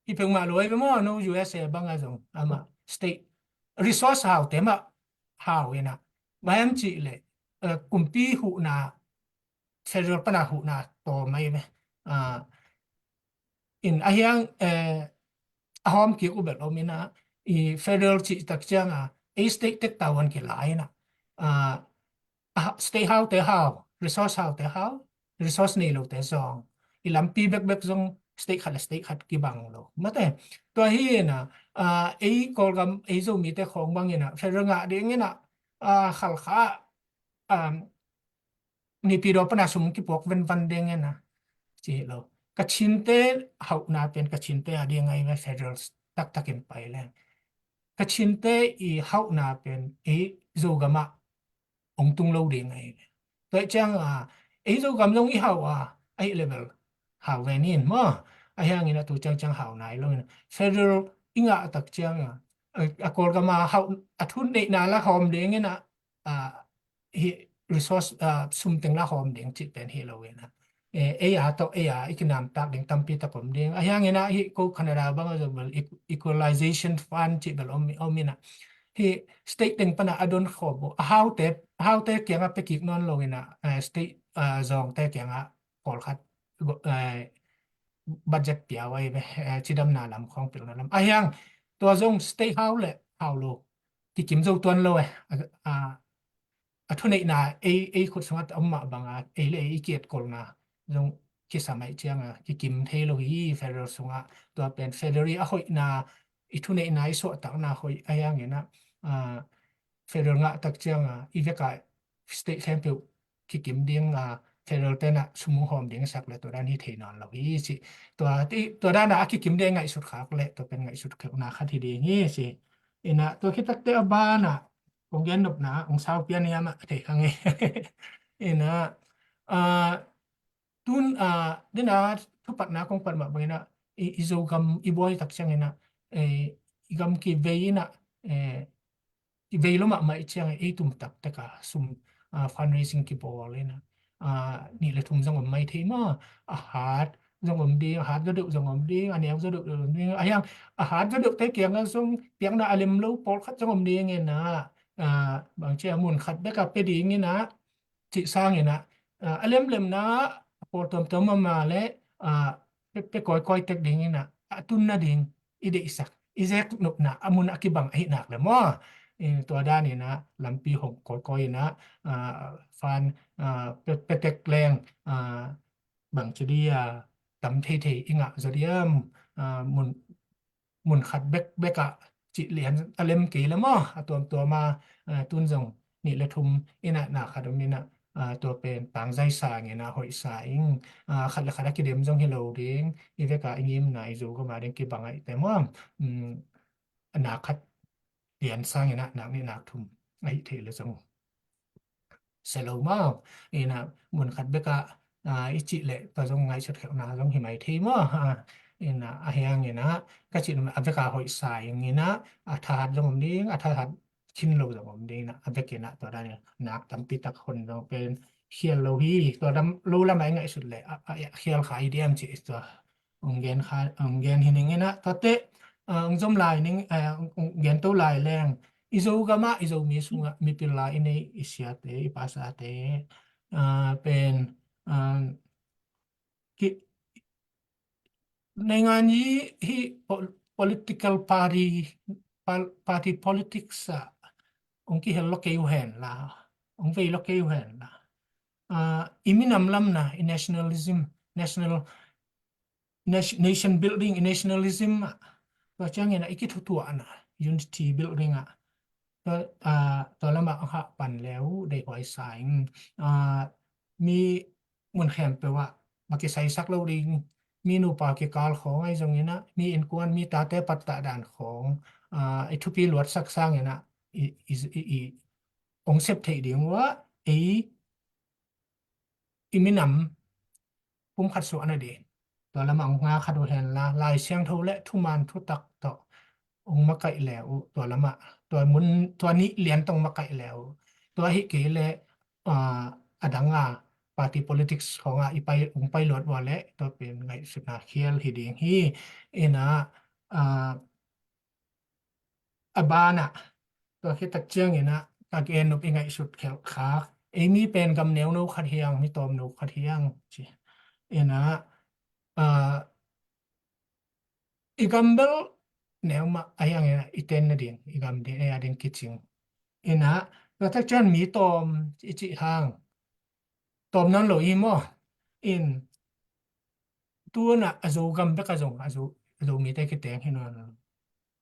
Hi peuhmah lo ahi ve maw, no U S A bangah zong amah state resource haute mah hau inah, bang hiam cih leh, eh, kumpi huhna, federal pana huhna tawm ahi ve. Ah, in a hiang, eh, a hawm kik uh bel om inah i federal cih tak cianga ei state tek tauan kila inah, ah, a state haute hau, resource haute hau, resource nei lote zong i lampi bekbek zong state khat le state khat kibang lo. Mate, tua hi ina, ah, ei Kawlgam, ei Zomite khawng bang ina, federal ngah ding ina, ah, Khalkha, ah, Naypyidaw pana sum kipuak venvan ding ina, ci hi lo. Kachinte hauhna pen Kachinte a ding ngai ve federal taktakin pai leng. Kachinte i hauhna pen ei Zogam ah hong tung lo ding ahi ve. Tua ciang a, ei Zogam zong i hau a, ei level hau ve nin maw. Ahi hangin a tu ciangciang hau nai lo in. Federal i ngah tak ciang a, a, a Kawlgam a hau, a thu neihna la hawm ding in a, a, hi resource, a, sum teng la hawm ding cih pen hi lo in a. E, ei a tawh, ei a i kinamtak ding tampi tak om ding. Ahi hangin a hi ko Canada bang a zong bel equ-, equalization fund cih bel om, om in a. Hi state teng pana a don khawm uh. A haute, a haute kianga pekik nawn lo in a, eh, state, eh, zawngte kianga pawlkhat, eh, budget pia uh ahi ve, eh, cidamna lam khawng pilna lam. Ahi hang, tua zong state hau le hau lo. Kikim zo tuan lo eh. A, a, a thuneihna ei, ei khut sungah a om mah banga, ei le ei i kietkolna zong kisam ahih cianga kikim thei lo hi federal sungah. Tua pen federal i a hoihna, i thuneihna, i suahtakna hoih ahi hangin a, a, federal ngah tak cianga i veka state khempeuh kikim ding a, federal tena sum hong hawm ding sak le tua dan hi thei nawn lo hi ci. Tua, ti, tua dana a kikim ding ngaihsut khak le tua pen ngaihsut khakna khat hi ding hi ci. Ina tua khit takte a bana kong gen nopna hong sau pian hiam a thei kha ngei. Ina, a, tun, a, dena thupatna kong pat mah bangina i, i Zogam i buai tak ciangina, e, i gam kivei ina, e, i vei lo mahmah i ciang ei tum taktak a sum, a, fundraising kibawl ina, a, nih le thum zong om mai thei maw, a hat zong om ding, a hat zaw deuh zong om ding, a neu zaw deuh zong om ding. Ahi hang a hat zaw deuhte kianga zong piakna a lem lo pawlkhat zong om ding ina, a, bang ci a mun khat beka pe ding ina, cih sangin a, a, a lemlemna a pawl tuamtuam mama le, a, pe, pe kawikawi tek dingin a, a tunna ding i deihsak, i zek nopna a mun a kibang ahih nak le maw. I, tua danin a lampi hong kawikawi in a, a, fan, a, pe, pe tek leng, a, bang ci di a, tam theithei i ngah zaw diam, a, mun mun khat bekbek ah cih lian a lem kei le maw, a tuamtuam a, a, tun zong nih le thum ina na khat om ina, a, tua pen pangzai sa ngena hoih sa ing, a, khat le khat a kidem zong hi lo ding, i veka i ngimna i Zogam a ding kibang ahih te maw, um, a na khat lian sa ngena nak nih nak thum ahih theih le zong se lo maw. Ina mun khat bek ah, a, i cih leh tua zong ngaihsut khelhna zong hi mai thei maw. A, ina a hiang ina ka cih a vek a hoih sa ing ina a thahat zong om ding, a thahat khin lo zong om ding ina a vek ina tua dan ina nak tampi tak hon zong pen khial lo hi. Tua dam lo lam a i ngaihsut leh a, a, a khial kha i diam cih tua hong gen kha, hong gen hi ning ina, tuate, a, hong zom lai ning, a, hong, hong gen to lai leng. I Zogam ah, i Zomi sungah, mipil la i nei, i siate, i pasate, a, pen, a, ki, naingan i hi po-, political party, pal-, party politics ah, hong kihel lo kei uh hen la, hong vei lo kei uh hen la. A, i minam lamna, i nationalism, national nat-, nation building, nationalism ah, tua ciangin a i kithutuahna, unity building ah, tua, a, tua lamah a hah pan leu deihhuai sa ing, a, mi mun khempeuh ah, ma kisaisak lo ding, mi nupa kikal khawng ahi zongin a, mi innkuan, mi tate pattah dan khawng, a, i thupi luatsak sangin a, i, i, i, i ong sep theih ding uh a, ei, i minam pumkhat suahna ding. Tua lamah hong nga khat uh hen la, Lai Siangtho le thuman thutak tawh hong makaih le uh, tua lamah, tua mun, tua nih lian tawh hong makaih le uh. Tua hi kei le, a, a dang a, party politics khawng a i pai, hong pai luat uh a le, tua pen ngaihsutna khial hi ding hi. Ina, a, a banah, tua khit tak ciangin a, ka gen nop i ngaihsut khelh khak. Ei mi pen gam neuno khat hiang, mi tawmno khat hiang, ci. Ina, a, i gam bel neu mah a hiang ina, i ten nading, i gam ding, ei a ding kicing. Ina, tua tak ciang mi tawm, i cih hang. Tawm nawn lo i maw. In, tu-in ah a Zogam bek a zong a Zo, a Zomite kiteng hi nawn lo.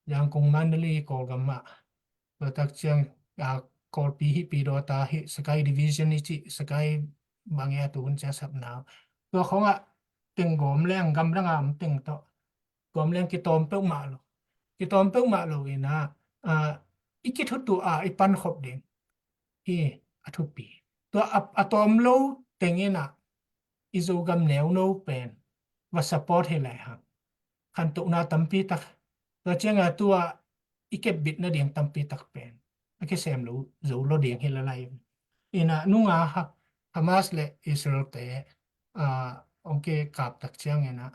Yangon, Mandalay, Kawlgam ah, tua tak ciang, a, Kawlpi hi, Pyidawtha hi, Sagaing Division i cih, Sagaing bang e a tu hun ciang sapna. Tua khawng ah teng gawm leng, gamdang a om teng tawh gawm leng kitawm peuhmah lo. Kitawm peuhmah lo in ah, a, i kithutuah a i pankhop ding hi a thupi. Tua a, a tawm lo teng in ah i Zogam neuno pen va support hi lai hang, khantohna tampi tak, tua ciang a tua i kepbit nading tampi tak pen a kisem lo zo lo ding hi lai lai. In ah nung a Ha-, Hamas le Israel te, a, hong kikap tak ciang in ah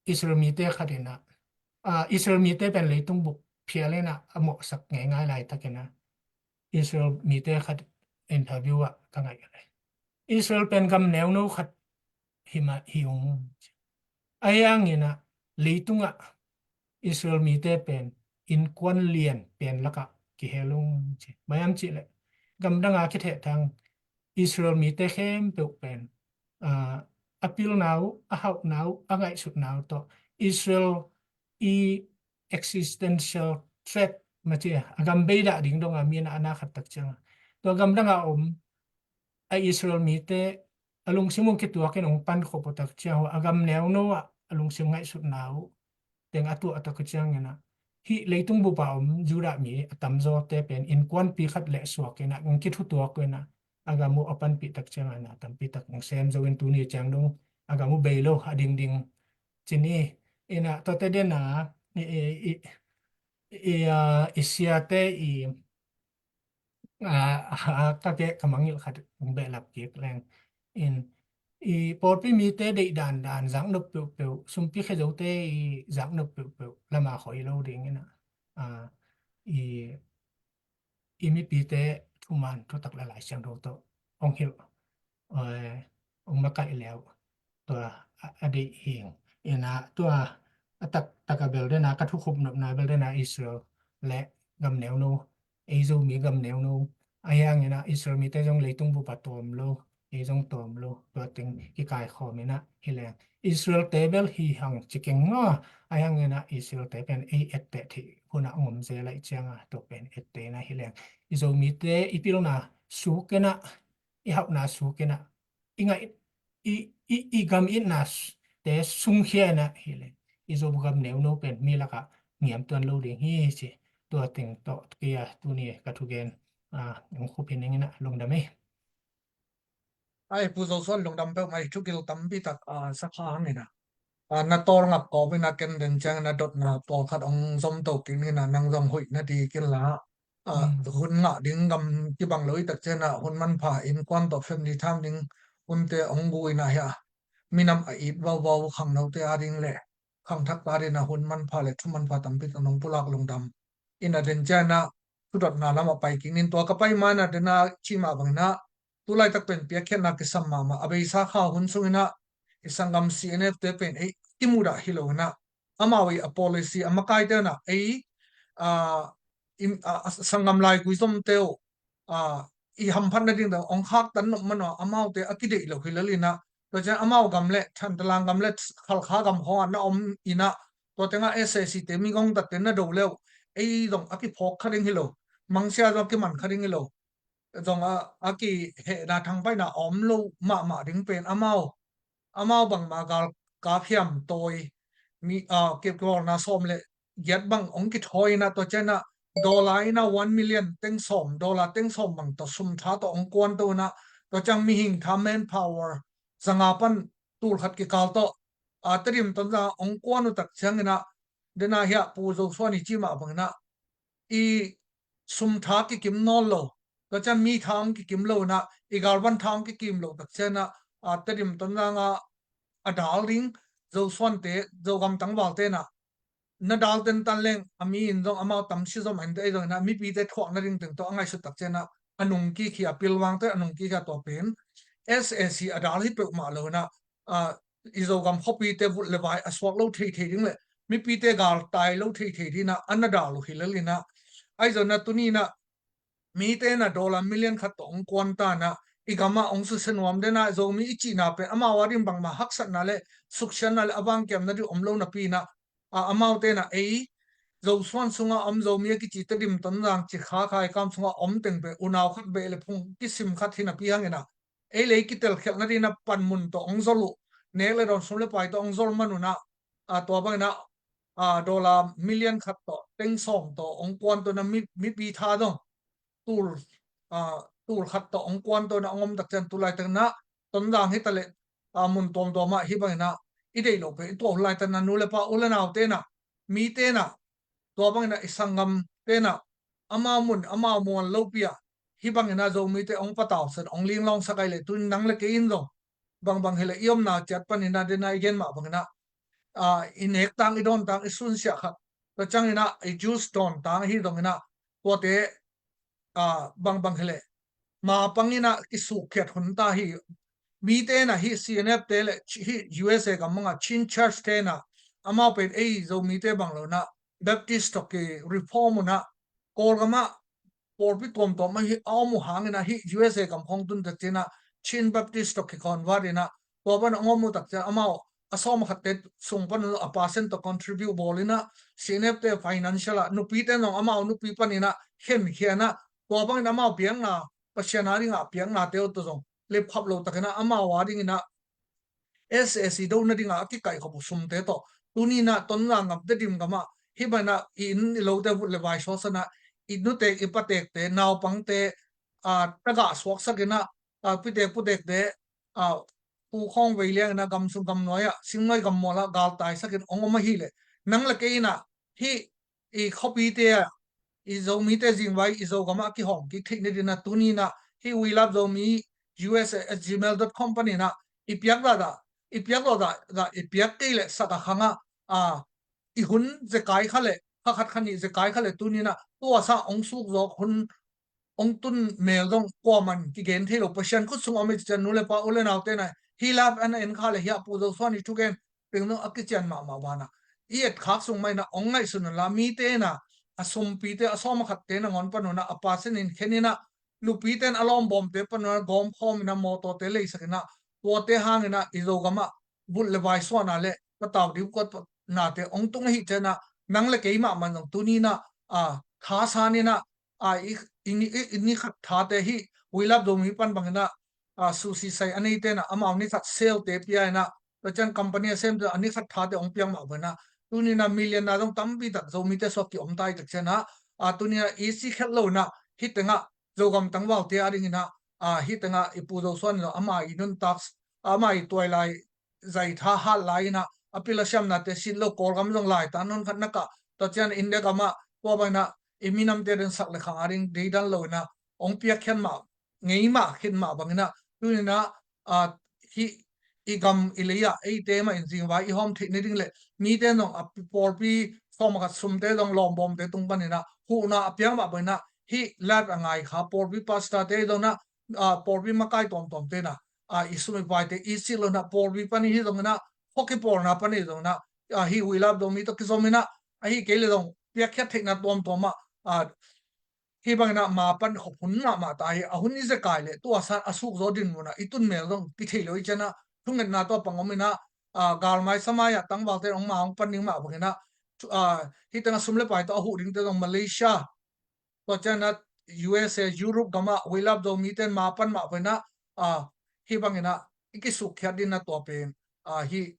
Israel mite khat in ah, a, Israel mite pen leitung bup phial in ah a mawhsak ngeingai laitak in ah Israel mite khat interview ah ka ngaih a, Israel pen gam neuno khat hi mah hi ung. Ahi hangin ah leitung ah Israel mite pen innkuan lian pen lakah kihel ung ci. Bang hiam cih leh gamdang a kithehthang Israel mite khempeuh pen, a, a pilna uh, a hauhna uh, a ngaihsutna uh tawh Israel i existential threat mah ci, a gam bei dah ding dong a mi in ah a na khat tak ciang a, tua gamdang a om a Israel mite a lungsim uh kituak in hong pankhop uh tak ciang uh, a gam neuno ah a lungsim ngaihsutna uh teng a tuah tak ciang in ah, hih leitung bup a om Judah mi a tamzawte pen innkuanpi khat le suak in ah hong kithutuak uh in ah, a gam uh a panpih tak ciang a na tampi tak hong sem zo in tuni ciang dong a gam uh bei lo a dingding ci ni. In ah tuate den a i, i, i, i, a, i siate i, a, a, ka ke ka mangngilh khat hong behlap kik leng in, i pawlpi mite deih dandan zaknop peuhpeuh, sumpi khe zote i zaknop peuhpeuh lam a khoi lo ding in ah, a, i, i mipite thuman thutak le Lai Siangtho tawh hong hilh, eh, hong makaih le uh tua a, a deih hi ing. In ah tua a taktak a bel den a ka thukhup nopna bel den a Israel le gam neuno, ei Zomi gam neuno, ahi hangin ah Israel mite zong leitung bup a tawm lo, ei zong tawm lo, tua teng kikaikhawm in ah hi leng. Israel te bel hi hang ci keng maw, ahi hangin ah Israel te pen ei etteh theih hun ah hong om zel ahih ciang a, tua pen etteh in ah hi leng. I Zomite i pilna suk in ah, i hauhna suk in ah, i ngaih, i, i, i gam itna s-, te sungkhia in ah hi leng, i Zogam neuno pen mi lakah ngiam tuan lo ding hi ci. Tua teng tawh kei a tuni ka thugen, a, hong khup hi ning in ah, lungdam ei. Ai, Pu Zo Suan, lungdam peuhmah ei, thugil tampi tak, a, sa kha hang in ah. A, na tawlngak kawm in ah ken den ciangin a dotna pawlkhat hong zom to kik ning in ah, nang zong hoih na dik inla, a, mm, hun ngah ding gam kibang lo i tak ciangin ah hun manpha, innkuan tawh family tham ding hunte hong gu in ah hi a, minam a it vauvau khangnote a ding le khangthakte a ding in ah hun manpha le thu manpha tampi tak nong pulak, lungdam. In ah den ciangin ah thudotna lam ah pai kik ning. Tua ka pai ma in ah den a cih mah bangin ah tu laitak pen piakkhiatna kisam mahmah. A beisa kha hun sungin ah i sanggam C N F te pen ei kimudah hi lo in ah, amau i a policy a makaite in ah ei, a, i, a, a sanggam laigui zomte uh, a, i hamphat nading te hong khaktan nop man uh a, amaute a kideih lo hi lel in ah, tua ciang amau gam le Thantlang gam le Halkha gam khawng ah na om in ah, tua teng ah S A C te, mi ngongtatte na do le uh ei zong a kiphawk kha ding hi lo, mangsia zong a kiman kha ding hi lo. Zong a, a kihehna thangpaihna a om lo mahmah ding pen amau, amau bangmah galkap hiam tawi, mi, a, kipkipawlna sawm le giat bang hong kithawi in ah, tua ciang in ah dollar in ah one million teng sawm, dollar teng sawm bang tawh sum tha tawh hong kuan to in ah, tua ciang mihing tha, manpower, zanga pan tul khat kikal tawh, a, Tedim Tonzang ah hong kuan uh tak ciangin ah, den a hi a Pu Zo Suan i cih mah bangin ah i sum tha kikim nawn lo, tua ciang mi tha hong kikim lo in ah, i galvan tha hong kikim lo tak ciangin ah, a, Tedim Tonzang ah a dal ding, Zo Suante, Zogam tangvalte in ah na dal tentan leng, a mi in zong amau tamsi zom a, in te ei zong in ah mipite thuak nading teng tawh a ngaihsut tak ciangin ah a nung kik hi a, pilvangte a nung kik hi a, tua pen S A C a dal hi peuhmah lo in ah, a, i Zogam khuapite vulh le vai a suak lo theithei ding le mipite galtai lo theithei ding in ah a na dal uh hi lel in ah, ahi zongin ah tuni in ah mite in ah dollar million khat tawh hong kuan ta in ah, i gamah hong susia nuam den a, Zomi i cihna pen amau a ding bangmah haksatna le suksiatna le a vangkiamna ding om lo napi in ah, a, amaute in ah ei Zosuan sungah om Zomi a kici Tedim, Tonzang, Cikha, Khaikam sungah om teng pen unau khat beh le phung kisim khat hi napi hangin ah, ei le ei kitelkhialhna ding in ah panmun tawh hong zol uh, nek le dawn, sum le pai tawh hong zol man un ah, a, tua bangin ah, a, dollar million khat tawh, teng sawm tawh hong kuanto in ah mi, mipi tha dong tul, a, tul khat tawh hong kuanto in ah hong om tak ciang, tu laitak in ah Tonzang hi ta leh, a, mun tuamtuam ah hih bangin ah i deih loh pen i tuah hun laitak in ah nu le pa, u le naute in ah, mite in ah, tua bangin ah i sanggamte in ah amau mun amau mual lopi ah hih bangin ah Zomite hong patausak, hong linglawngsak ahih leh, tuni nang le kei in zong bangbang hi leh i omna ciat panin ah, den a i gen mah bangin ah, a, i nek tang, i dawn tang, i sunsiah khat, tua ciangin ah i juice dawn tang ahi zongin ah, tuate, a, bangbang hi leh ma pangin ah kisukkhiat hun ta hi. Mite in ah hih C N F te le hih U S A gam bangah Chin Church te in ah, amau pen ei Zomite bang lo in ah Baptist tawh kireform un ah, Kawlgam ah pawlpi tuamtuam ahi a om uh hangin ah hih U S A gam khawng tun tak ciangin ah Chin Baptist tawh kiconvert in ah, tua pan hong om uh tak ciang amau a sawm a khatte sung pan a percent tawh contribute bawl in ah, C N F te financial ah, nupite in zong amau nupi panin ah khenkhia in ah, tua bangin amau biakna, Pasian a dingah biaknate uh tawh zong lepkhap lo takin ah amau a dingin ah S A C do nadingah a kikaihkhop uh sumte tawh, tuni in ah Tonzang gam, Tedim gam ah hih bangin ah i inn i lote vut le vai suaksak in ah, i nutek i patekte, naupangte, a, tagah suaksak in ah, a, pitek putekte, a, pu khawng vei liang in ah gam sung gam nuai ah, singnuai gam mual ah galtaisak in hong om ahih leh, nang le kei in ah hih i khuapite ah, i Zomite zingvai i Zogam ah a kihawm kik theih nadingin ah, tuni in ah hih We Love Zomi U S A at gmail dot com panin ah i piak dahdah, i piak dahdah, i piak kei leh sak a khang ah, a, i hun zekai kha leh, kha khat kha nih zekai kha leh, tuni in ah tua sang hong suk zawk hun hong tun mel zong kuaman kigen thei lo, Pasian khut sung om i cih ciang, nu le pa, u le naute in ah hih live a en kha leh, hih ah Pu Zosuan i thugen teng zong a kician mahmah banah, i etkhak sung mah in ah hong ngaihsun un la, mite in ah a sumpite, a sawm a khatte nangawn pan un ah a percent in khen in ah, nupite in a lawmbawmte pan un ah gawmkhawm in ah mawtawte leisak in ah, tuate hangin ah i Zogam ah vut le vai suahna le patau ding kuat nate hong tung ahih ciangin ah, nang le kei mahmah zong tuni in ah, a, thasan in ah, a, i, i, i, i ni khat thate, hih We Love Zomi pan bangin ah, a, sushi sai a neite in ah amau ni khat sale te pia in ah, tua ciang company a semte a ni khat thate hong piak mah bangin ah, tuni in ah million na zong tampi tak Zomite suak ki-om ta i tak ciangin ah, a, tuni in ah i si khelh lo in ah hih teng ah Zogam tangvalte a dingin ah, a, hih teng ah i Pu Zosuan in zong ama i nuntak, ama i tuailai zaitha hat lai in ah, a pil a siamnate sit lo, Kawlgam zong laitan hun khat na kah, tua ciang India gam ah tua bangin ah i minamte den sak le khang a ding deidan lo in ah hong piakkhiat mah, ngei mah, khin mah bangin ah, tuni in ah, a, hih i gam i lei ah eite mah in zingvai i hawm theih nading le, mite zong a pawlpi sawm a khat sumte zong lawmbawmte tung panin ah huhna a piang mah bangin ah, hih live a ngai kha pawlpi pastorte zong in ah, a, pawlpi makai tuamtuamte in ah, a, i sum i paite i sit lo in ah, pawlpi pan i hi zongin ah, khua kipawlna pan i hi zongin ah, a, hih We Love Zomi tawh kizom in ah, ahih kei leh zong piakkhiat theihna tuamtuam ah, a, hih bangin ah ma pan khop hun mahmah ta hi. A hun i zekai leh tua sang a suk zaw dinmun ah i tun mel zong kithei lo i ciang ah, thungetna tawh pang om in ah, a, galmai samai ah tangvalte in hong ma hong pan ding mah bangin ah, thu-, a, hih teng ah sum le pai tawh a huh dingte zong Malaysia, tua ciang ah U S A, Europe gam ah We Love Zomite in ma pan mah bangin ah, a, hih bangin ah i kisukkhiat ding in ah tua pen, a, hih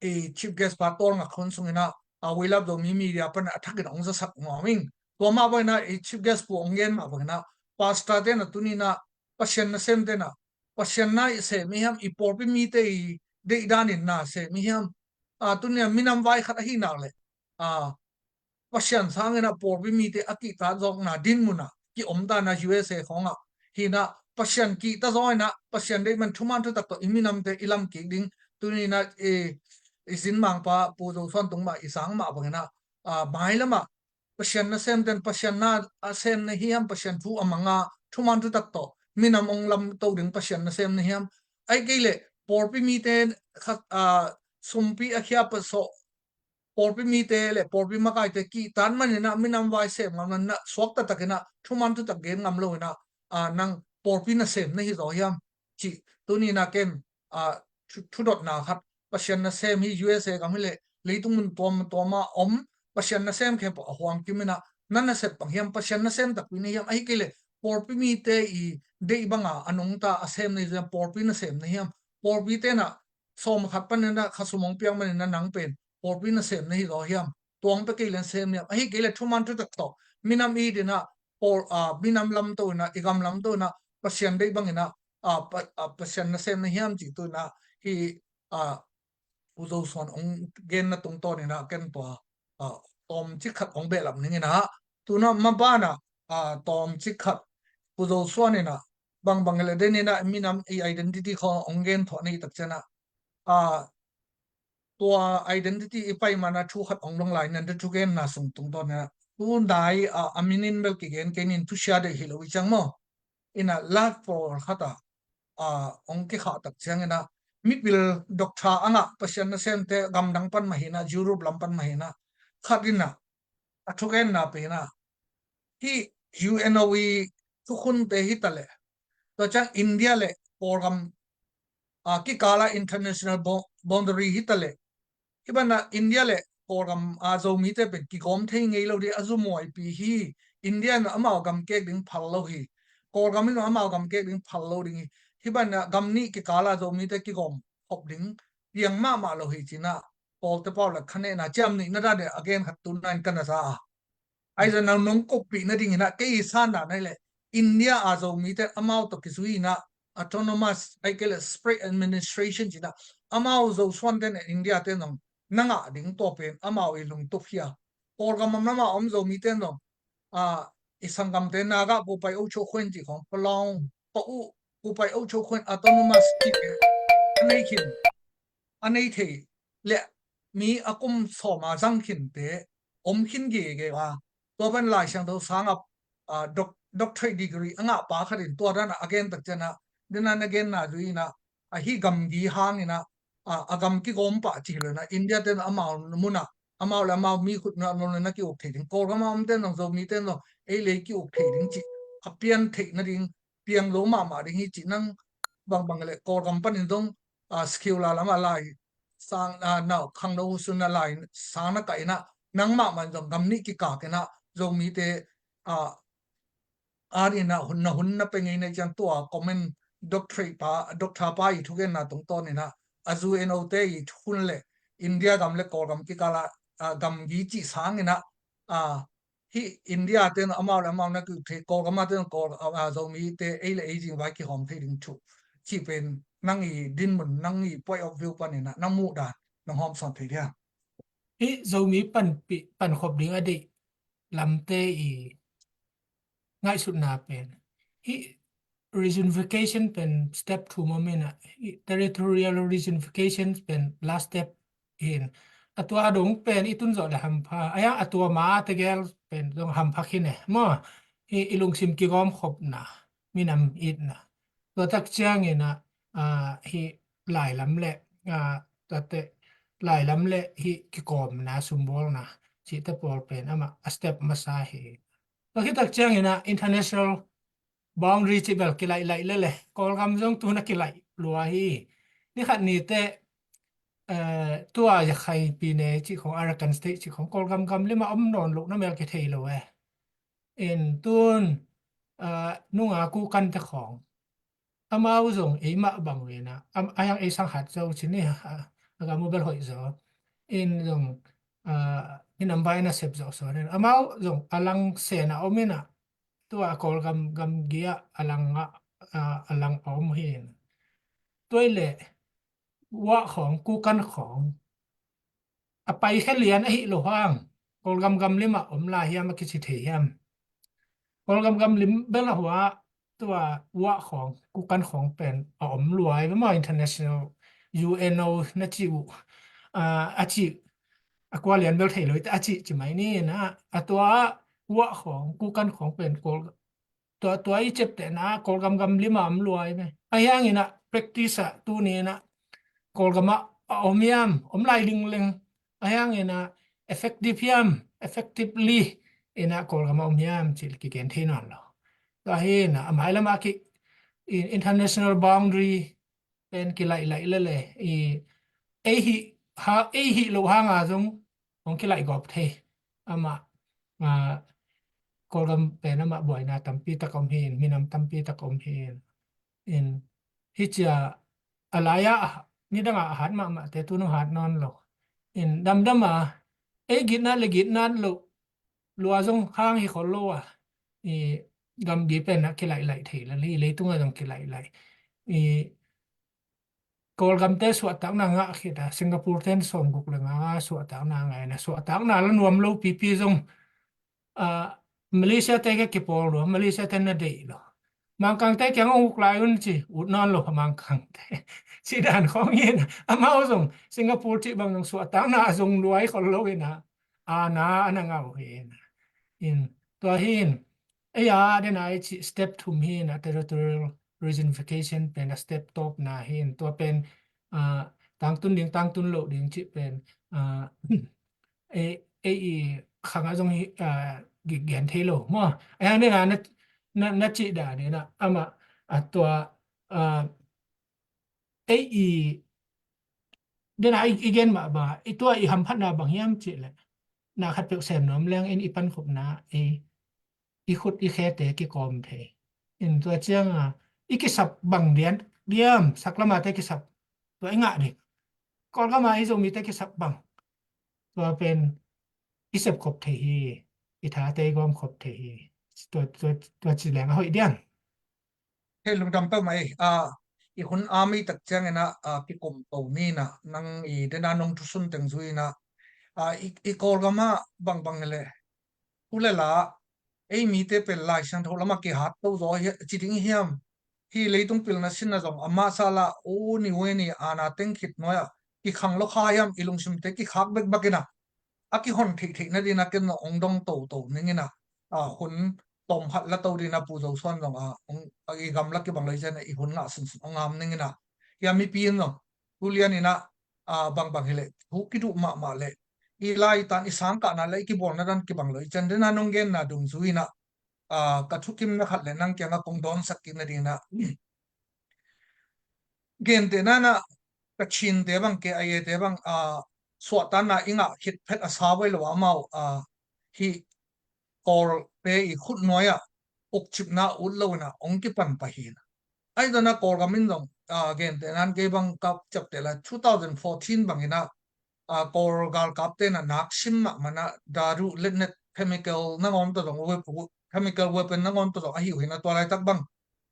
i chief guest pa tawlngak hun sungin ah, a, We Love Zomi media pan a thakin hong zasak nuam ing. Tua mah bangin ah i chief guest pu hong gen mah bangin ah, pastorte in ah tuni in ah, Pasian nasemte in ah, Pasian na i sem i hiam, i pawlpi mite i deihdan in na sem i hiam, a, tuni in ah minam vai khat ahih nak leh, a, Pasian sangin ah pawlpi mite a kihtak zawkna dinmun ah ki-om ta in ah U S A khawng ah, hi in ah Pasian kihta zaw in ah Pasian deih man thuman thutak tawh i minamte i lam kik ding, tuni in ah i, i zin mangpa Pu Zo Suan tung mah i sang mah bangin ah, a, mailam ah Pasian nasemte in Pasian na a sem na hiam, Pasian thu a mang a thuman thutak tawh minam hong lamto ding Pasian nasem na hiam, ahih kei leh pawlpi mite khat, a, sumpi a khia pasawh, pawlpi mite le pawlpi makaite kihtak man in ah minam vai sem ngam lo in ah, suakta tak in ah thuman thutak gen ngam lo in ah, a, nang pawlpi nasem na hi zaw hiam? Cih tuni-in ah ken, a, thu, thudotna khat, Pasian nasem hi U S A gam hi leh leitung mun tuamtuam ah om Pasian nasem khempeuh a huam kim in ah, na nasep bang hiam? Pasian nasem takpi na hiam? Ahih kei leh pawlpi mite i deih banga a nungta a sem na hi zaw hiam? Pawlpi nasem na hiam? Pawlpite in ah sawm khat panin ah khasum hong piak manin ah nang pen pawlpi nasem na hi zaw hiam? Tua hong pia kei leh sem hiam? Ahih kei leh thuman thutak tawh minam it in ah, pawl, a, minam lamto in ah, i gam lamto in ah Pasian deih bangin ah, a, Pa-, a, Pasian nasem na hiam cih tu-in ah, hih, a, Pu Zo Suan hong genna tungtawn in ah ken tua, a, tawmcik khat hong behlap ning in ah, tu-in ah maban ah, a, tawmcik khat Pu Zo Suan in ah bangbang hi leh den in ah minam i identity khawng hong gen thawh na hi tak ciangin ah, a, tua identity i pai man ah thu khat hong dong lai, nang thugenna sung tungtawn in ah, tu nai, a, a minin bel kigen kei ning, thusia deih hi lo i ciang maw. In ah live pawl khat ah, a, hong kikhah tak ciangin ah, mipil doctor a ngah Pasian nasemte gamdang pan mah hi in ah, Europe lam pan mah hi in ah, khat in ah a thugenna pen ah, hih U N O i thukhunte hi ta leh, tua ciang India leh Kawlgam, a, kikal ah international bo-, boundary hi ta leh, hih ban ah India leh Kawlgam a Zomite pen kigawm thei ngei lo ding, a zumuaipi hi. India in amau gam kek ding phal lo hi. Kawlgam in amau gam kek ding phal lo ding hi. Hih ban ah gam nih kikal ah Zomite kigawm khop ding piang mahmah lo hi ci-in ah, pawlte pau leh khanehna ciam nihna dan deuh a gen khat tu-in ah in ka na za a. Ahi zongin ah nong koppih nading in ah kei i sanna na hi leh, India a Zomite amau tawh kizui in ah autonomous, ahih kei leh separate administration ci-in ah, amau Zo Suante in ah India-te in zong na ngah ding, tua pen amau i lungtup hi a. Kawlgam lam ah om Zomite in zong, a, i sanggamte Naga Poupei Ocho Khueng cih khawng, Palaung, Pau, Poupei Ocho Khueng autonomous cih pen a nei khin, a nei thei leh mi a kum sawm a zang khinte om khin gige a. Tua pen Lai Siangtho sang a, a, doc-, doctorate degree a ngah pa khat in tua dan ah a gen tak ciangin ah, den a na genna zui in ah, a, hih gamgi hangin ah, a, a gam kigawm pah ci lo in ah, India-te in amau mun ah, amau leh amau mi khut na, na, na ki-uk thei ding, Kawlgam a omte in zong, Zomite in zong ei leh ei ki-uk thei ding cih a pian theih nading, piang zo mahmah ding hi cih. Nang bangbang leh Kawlgam panin zong, a, secular lam ah lai sang, a, na khangno hun sung ah lai sang na kah in ah, nangmah mah in zong gam nih kikak in ah Zomite, a, a, in ah hun na, hun na pia ngei na hi ciang, tua comment doctorate pa, doctor pa i thugenna tungtawn in ah, a, U N O te i thukhun leh India gam leh Kawlgam kikal ah, a, gamgi cih sangin ah, a, hih India-te in amau leh amau na ki-uk thei, Kawlgam-te in Kawl, a, a, Zomite ei leh ei zingvai kihawm thei ding thu cih pen nang i dinmun, nang i point of view panin ah nang muhdan nong hawmsawn thei diam? Hih Zomi panpih, pankhop ding a deih lamte i ngaihsutna pen, hih reunification pen step two maw, maw in ah, hih territorial reunification pen last step hi in, a tua a dong pen i tun zawh leh hampha, a, a tua ma tegel pen zong hampha khin e maw. Hih i lungsim kigawmkhopna, minam itna, tua tak ciangin ah, a, hih lailam leh, a, tuate, lailam leh hih kikawmna, sumbawlna cihte pawl pen amah a step masa hi. Tua khit tak ciangin ah international boundary cih bel kilaih laih lel e. Kawlgam zong tu-in ah kilaih lua hi. Ni khat ni teh, eh, tua Rakhine State cih khawng, Arakan State cih khawng, Kawlgam gam lim ah om nawn lohna mel kithei lo e. In tun, eh, nunga Kokante khawng, amau zong eimah bang uh in ah, am, a hiang ei sang hat zo ci ni, a, a gam uh bel hoih zaw. In zong, a, i nam vai nasep zawh suan in, amau zong a lang sen a om in ah, tua Kawlgam gamgi ah a lang ah, a, a lang a om hi in. Tua hi leh Wa khawng, Kukan khawng a paikhia lian ahih loh hang, Kawlgam gam lim ah om lai hiam, a kici thei hiam? Kawlgam gam lim bel a hua, tua Wa khawng, Kukan khawng pen a om lua hi ve maw, international U N O na cih uh, a, a cih, a kua lian bel thei lo hi teh, a cih ci mai ni in ah, a tua Wa khawng, Kukan khawng pen Kawl, tua, tua i ciaptehna Kawlgam gam lim ah om lua hi ve. A hiang in ah practice ah tuni in ah Kawlgam ah a om hiam, om lai lingleng. A hiang in ah effective hiam, effectively in ah Kawlgam ah om hiam cih kigen thei nawn lo. Tua hi in ah a mailam ah ki, international boundary pen kilaih laih lele i ei hih ha ei hih loh hanga zong hong kilaih gawp thei. Amah Kawlgam pen amah buaina tampi tak om hi in, minam tampi tak om hi in, in hicia a lai-ah nidangah a hat mahmahte tu nong hat nawn lo. In damdama ei gitnat le gitnat loh lua zong hang hi khol lo a, i gamgi pen a kilaih laih thei lel hi, leitungah zong kilaih laih. I Kawlgamte suahtakna ngah khit a, Singapore ten sawmguk le nga suahtakna ngaina, suahtakna la nuam lo pipi zong Malaysia te ke kipawl lo, Malaysia te na deih lo. Mangkangte kiang hong uk lai un ci, ut nawn lo Mangkangte. Ci dan khawng hi in, amau zong Singapore cih bang zong suahtakna a zong luai khol lo in a, a na a na ngau hi in. In tua hi in, ei a dena i cih step thum hi in a, territorial reunification pen a step tawpna hi in, tua pen tangtun ding tangtun loh ding cih pen ei i khang a zong hi gen thei lo maw. Ei a dena na cih dan in a, amah a tua ei i dena i gen mah bang i tua i hamphatna bang hiam cih leh, na khat peuh sem nuam leng in i pankhopna ei i khut i khete kikawm thei. In tua cianga i kisap bang dian diam, saklamate kisap tua i ngah ding. Kawlgama i Zomite kisap bang tua pen i sepkhop thei hi, i thate i gawmkhop thei hi. Tua, tua, tua ci leng a hoih diam. Hei lungdam peuhmah ei, a, i hun a mi tak ciangin a, a, kikum to ni na, nang i dena nong thusun teng zui na, a, i, i Kawlgama bangbang le, u le la, ei mite pen Lai Siangtho lama kihat to zaw hi, ci ding hiam? Hi leitung pilna sinna zong a masa la, u ni u ni a na teng khit nuai a, kikhang lo kha hiam, i lungsimte kikhak bekbak in a, a kihon theihtheih nadina ken na ong dong toto ning in a, a, hun tawm khat la to dina Pu Zo Suan zong a, ong, a, i gam la kibang lo i cian a i hun ngah sunsun ong ngam ning in a. Hia mipi in zong, tulian in a, a, bangbang hi leh, thu kiduh mahmah leh, i lai tan i sangkahna le i kibawlna dan kibang lo i cian dena nong genna dungzui in a, a, ka thukimna khat le nang kianga kong dawnsak kik nadina. Gente nana Kachinte bang, K I A te bang, a, suahtanna i ngah khit phet a sa vai lo amau, a, hi Kawlte i khut nuai a ukcipna ut lo in a ong kipan pah hi na. Ai dana Kawlgam in zong, a, gente nan kei bang kap ciapte la two thousand fourteen bang in a, a, Kawl galkapte na nak sim mahmah na daru letnet chemical nangawn tawh zong, chemical weapon nangawn tawh zong ahi uh hi na tua laitak bang.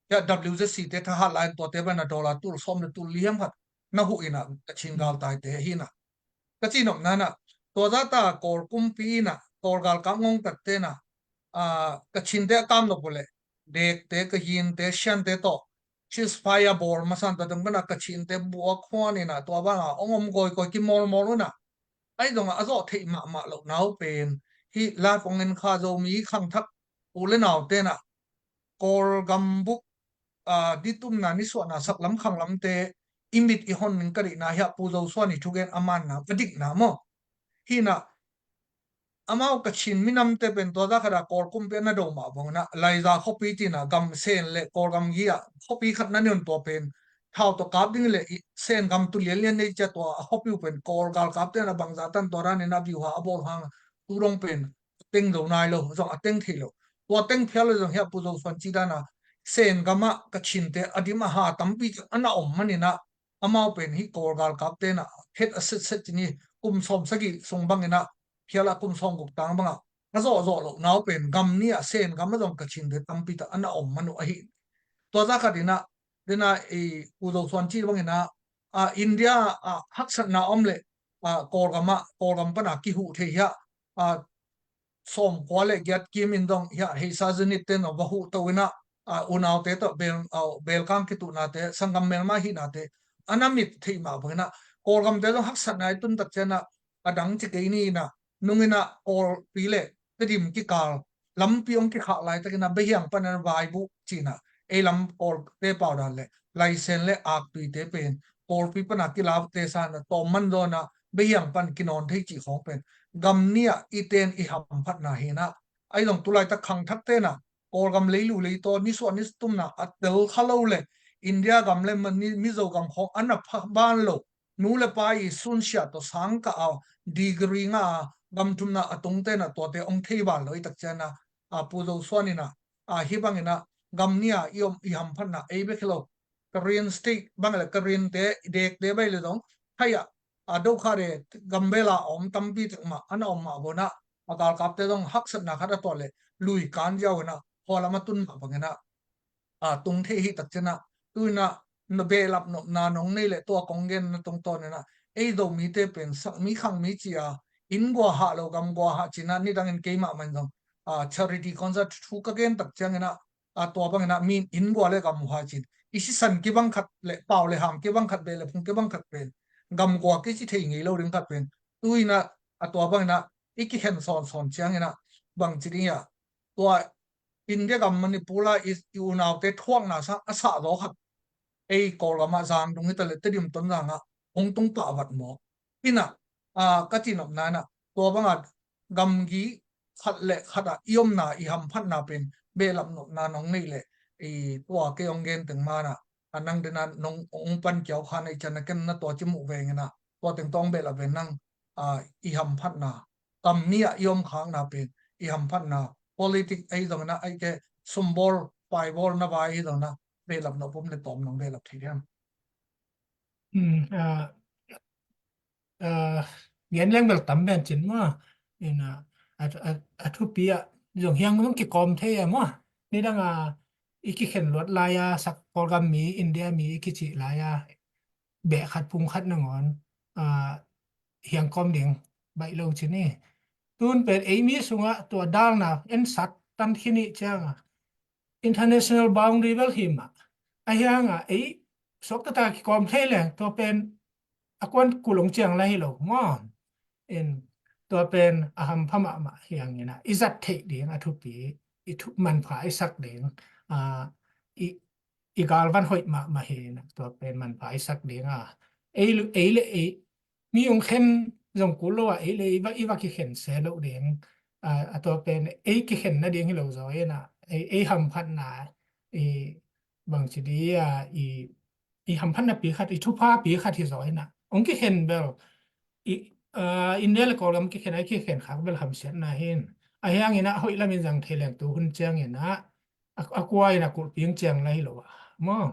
Hia W Z C te thahat lai tuate bang na dollar tul sawm le tul li hiam khat na huh in a Kachin galtaite hi na. Ka ci nopna na, tua zata Kawl kumpi in a, Kawl galkap ngongtatte na, a, Kachinte a kam nop uh leh, Dekte, Kahinte, Siante tawh ceasefire bawl masan tua teng pana Kachinte buak huan in a tua banga ong om gawikawi kimawlmawl un a, ai zonga a zawh theih mahmah loh nau pen hi live ong en kha Zomi khangthak u le naute na Kawlgam buk, a, ditumna nisuahna saklam khanglamte i mit i hon ning ka deihna hi a Pu Zo Suan i thugen a manna a dikna maw. Hi na, amau Kachin minamte pen tua za khat a Kawl kumpi a na do mah bang na, Laiza khuapi tina gam Sen le Kawlgam gi a khuapi khat na nion tua pen thau tawh kap ding le i Sen gam tu lianlian nei cia tua a khuapi uh pen Kawl galkapte na bangza tan tua dan in a viuha a bawl hang tu dong pen teng zo nai lo, zong a teng thei lo. Tua teng phial lo zong hi a Pu Zo Suan ci dan a Sen gam a Kachinte a dim a ha tampi a na om man in a amau pen hi Kawl galkapte na het a setset ci ni kum sawm sagih sung bang in a phial a kum sawm guk tang bang a a zawh zawh loh nau pen gam ni a Sen gam a zong Kachinte tampi tak a na om man uh ahi. Tua za khat in a dena i Pu Zo Suan ci bang in a, a, India a haksatna om le, a, Kawlgam a, Kawlgam pana kihuh thei hi a, a, sawmkua le giat kim in dong hi a, hei sa zinit ten a va huh to in a, a, unaute tawh bel, a, belkang kituhnate, sanggam melma hihnate a na mit theih mah bang in a, Kawlgamte zong haksatna i tun tak cian a, a dang ci kei ni in a, nung in a Kawlpi le Tedim kikal lampi ong kikhah laitakin a behiang panin a vaibuh cihna, ei lam Kawlte pau dan le Laisen le Aktuite pen Kawlpi pana kilaute sana tawm man zawn a behiang pan kinawn thei cih khawng pen gam ni a i ten i hamphatna hi na, ai zong tulaitak khangthakte na Kawlgam leilu leitaw nisuah nitumna a tel kha lo le India gam le Mizo gam khawng a na pha ban lo, nu le pa i sunsia tawh sang kah a degree ngah a gam thumna a tungte na tuate ong thei ban lo i tak ciang a, a Pu Zo Suan in a, a hi bangin a gam ni a i om i hamphatna ei bek hi lo. Karen state bang le Karen te dekte bai le zong hai a, a do kha de gam bela om tampi tek mah ana om mah bona a galkapte zong haksatna khat a tuah le lui kan ziau in a hawlam a tun mah bangin a a tung thei hi tak ciang a, tu in a na behlap nopna nong nei le tua kong gen na tungtawn in a ei Zomite pen sak mi khang mi ci a inn gua hah lo gam gua hah ci in a nidangin keimah man zong a charity concert thu ka gen tak ciangin a a tua bangin a min inn gua le gam uh hah ci in i sisan kibang khat le pau le ham kibang khat beh le phung kibang khat pen gam gua kici thei ngei lo ding khat pen tu in a a tua bangin a i kikhen sawnsawn ciangin a bang ci ding a tua India gam Manipur a i, i unaute thuakna sang a sah zaw khat ei Kawlgam ah zang dung hi ta le Tedim Tonzang ah hong tung pah vat maw? In a, a, ka cinopna in a tua bang a gamgi khat le khat ah i omna i hamphatna pen behlap nopna nong neih le i tua kei hong gen teng man a a nang dena nong ong pan kiau khan ei cian a ken na tua ci muh veng in a tua teng tawh hong behlap ve nang a i hamphatna kam ni ah i om khakna pen i hamphatna politic ei zong in a ei ke sumbawl paibawl na vai ei zong in a behlap nop om le tawm nong behlap thei diam? Hmm, a, a, gen leng bel tam ben cin maw? In a, a, a, a thupi ah zong hiang zong kikawm thei a maw? Nidang a i kikhen luat lai a sak Kawlgam mi India mi i kicih lai a beh khat phung khat nangawn a hiang kawm ding baih lo cin i tun pen ei mi sungah tua dalna en sat tan khin i ciang a international boundary bel hi mah a hiang a ei suak tata kikawm thei leng tua pen a kuan kulong ciang la hi lo maw? In tua pen a hampha mahmah hiang in a i zat theih ding a thupi i thu manpha i sak ding a i i galvan hoih mahmah hi in a tua pen manpha i sak ding a ei lu- ei le ei mi ong khen zong kul lo a ei le ei va i va kikhen se lo ding a a tua pen ei kikhen na ding hi lo zaw in a ei ei hamphatna i bangci di a i i hamphatna pi khat i thupha pi khat hi zaw in a ong kikhen bel i a India le Kawlgam kikhen a i kikhen khak bel hamsiatna hi in a hiang in a hoih lam in zang thei leng tu hun ciang in a a, a kua in a kulhpi ong ciang la hi lo a maw?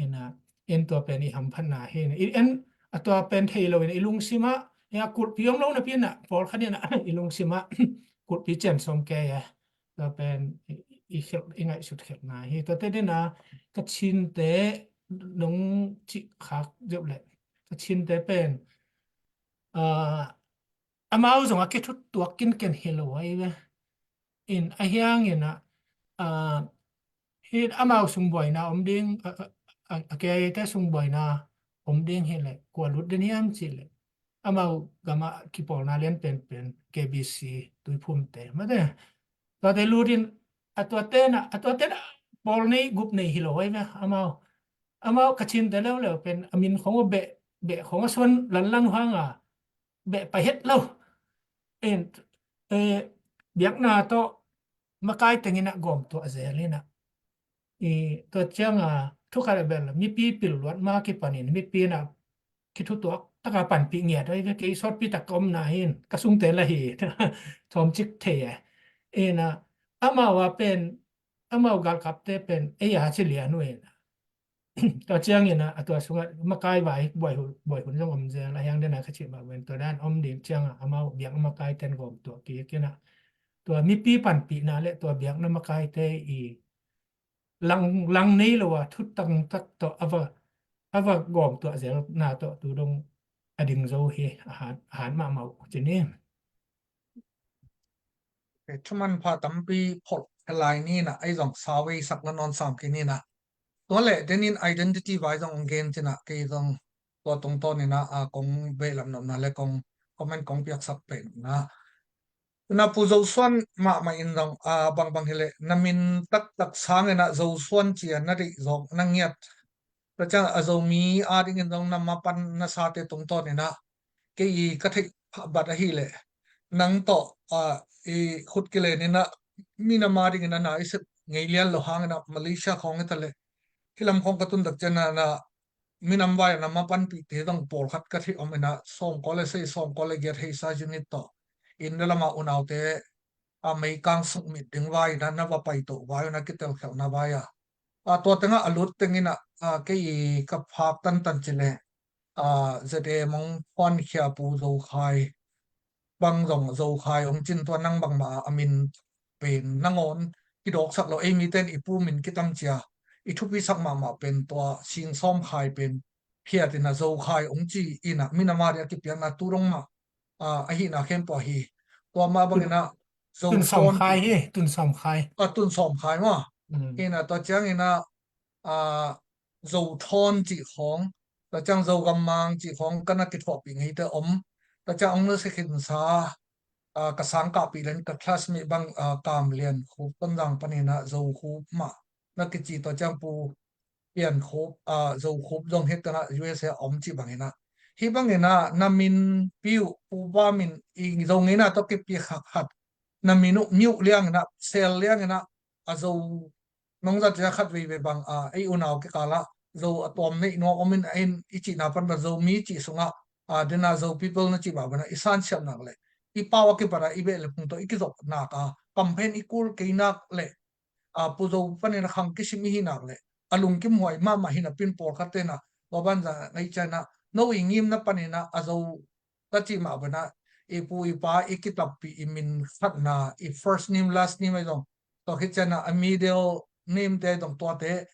In a en tua pen i hamphatna hi in a i en a tua pen thei lo in a i lungsim ah in a kulhpi om lo napi in a pawlkhat in a i lungsim ah kulhpi cian sawm kei a tua pen i, i khelh i ngaihsut khelhna hi. Tuate din a Kachinte nong cih khak zeuh leh Kachinte pen a amau zong a kithutuak kinken hi lo ahi ve. In a hiang in a a hi amau sungbuaina om ding a, a, a, a keite sungbuaina om ding hi le kua lut den hiam ci le amau gama kipawlna lian penpen K B C Tuiphumte mate tuate lut in a tuate na a tuate na pawl nei gup nei hi lo ahi ve amau amau Kachinte leuleu pen a min khong a beh beh khong a suan lanlan uh hang a beh pai het lo. In eh, biakna tawh makai tengin a gawm tuah zel in a i tua ciang a thukhat a bel mipi pil luat ma kipan in mipi in a kithutuak taka panpih ngiat ahi ve kei sawtpi tak ka omna hi in ka sungte la hi thawm cik thei e. In a amau a pen amau galkapte pen ei a ci lian uh in a tua ciangin a tua sungah makai vai buai hun zong om zel a hiang dena ka cih mah ven tua dan om ding ciangah amau biakna makai ten gawm tuah kik in a tua mipi panpihna le tua biakna makaite i lang lang nei lo a thutang tak tawh a va a va gawm tuah zelna tawh tu dong a ding zo hi a han mahmah uh cin in. Thuman pha tampi pholh lai ni in a ei zong sawtvei sak la nawn sam kei ni in a tua le denin identity vai zong gen cin a kei zong tua tungtawn in a kong behlap nopna le kong comment kong piaksak pei nopna. Tuna Pu Zo Suan mahmah in zong a bangbang hi le na min taktak sang in a Zo Suan ci a na deih zawk na ngiat. Tua ciang a Zomi a dingin zong na mapan na sate tungtawn in a kei i ka theih bat ahi le nang tawh a i khut kilen in a minam a dingin a na i sep ngei lian lo hangin ah Malaysia khawng hi ta leh, hih lam khawng ka tun tak ciangin ah minam vai-ah na mapanpihte zong pawlkhat ka theih om in ah, sawmkua le sagih, sawmkua le giat Heisa unit tawh India lamah unaute a meikang sukmit ding vai-in ah na va paito vai-in ah kitelkhialhna vai-ah, a, tua tengah a lut tengin ah, a, kei ka phak tantan ci leh, a, Z A M hong phuankhia Pu Zo Khai bang zong Zo Khai hong cin, tua nang bangmah a min pen nangawn kidawksak lo, ei mite in i pu min kitam cia i thupisak mahmah pen tua Sing Sawm Khai pen phiat in ah Zo Khai hong ci in ah minam a ding a kipiakna tu dong mah, a, ahihna khempeuh hi. Tua mah bangin ah Zo Tun Sawm Thawn Khai hi, Tun Sawm Khai. A, Tun Sawm Khai maw? Mm. Hi in ah tua ciangin ah, a, Zo Thawn cih khawng, tua ciang Zo Gammang cih khawng ka na kithuahpih ngeite om. Tua ciang hong nusia khinsa, a, ka sangkahpih leng ka classmate bang, a, Kam Lian Khup Tonzang panin ah Zo Khup mah na kici, tua ciang Pu Pian Khup, a, Zo Khup zong hi ta in ah U S A om cih bangin ah, hih bangin ah na min piu, pu pa min i Zo ngeina tawh kipiak khat khat na min uh miuh liangin ah, sel liangin ah, a Zo nong zat ciang khat veivei bang, a, ei unau kikal ah Zo a tuam neih nuam om in, a in i cihna pan bang Zomi cih sungah, a, dena Zo people na cih mah bang ah i sansiam nak leh, i pau a kipat ah i beh le phung tawh i kizop nak a, kam pen i kul kei nak leh, a, Pu Zo panin a khang kisim i hi nak leh, a lungkim huai mahmah hi napi in pawlkhat ten ah, tua banzah ngaih ciang ah, no i ngimna panin ah, a Zo ka cih mah bang ah, i pu i pa i kitappih i min khatna, i first name, last name ahi zong, tua khit ciang ah, a middle name te ahi zong, tuate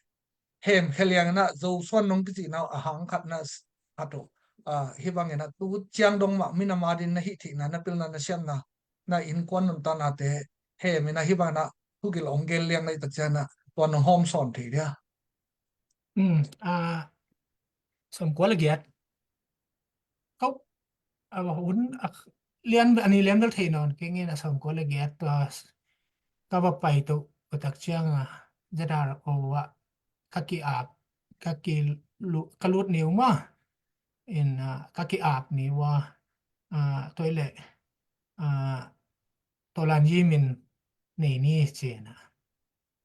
hemkhia liangin ah Zo Suan nong kicihna uh a hang khat na s-, khat uh. A, hih bangin ah tu ciang dong mah minam a ding na hih theihna, na pilna, na siamna, na innkuan nuntaknate hem in ah hih bangin ah thugil hong gen liang na hih tak ciang ah tua nong hawm sawn thei dia. Um, a, sawmkua le giat. Kau, a, hun, a, lian, a ni lian bel thei nawn kei ing in ah, sawmkua le giat tua s-, ka va paito uh tak ciang ah, Z R O ah ka ki-ap, ka ki lu-, ka lut ni uh maw. In, a, ka ki-ap ni uh a, a, tua leh, a, Tawlan Yi min nei ni ci in ah,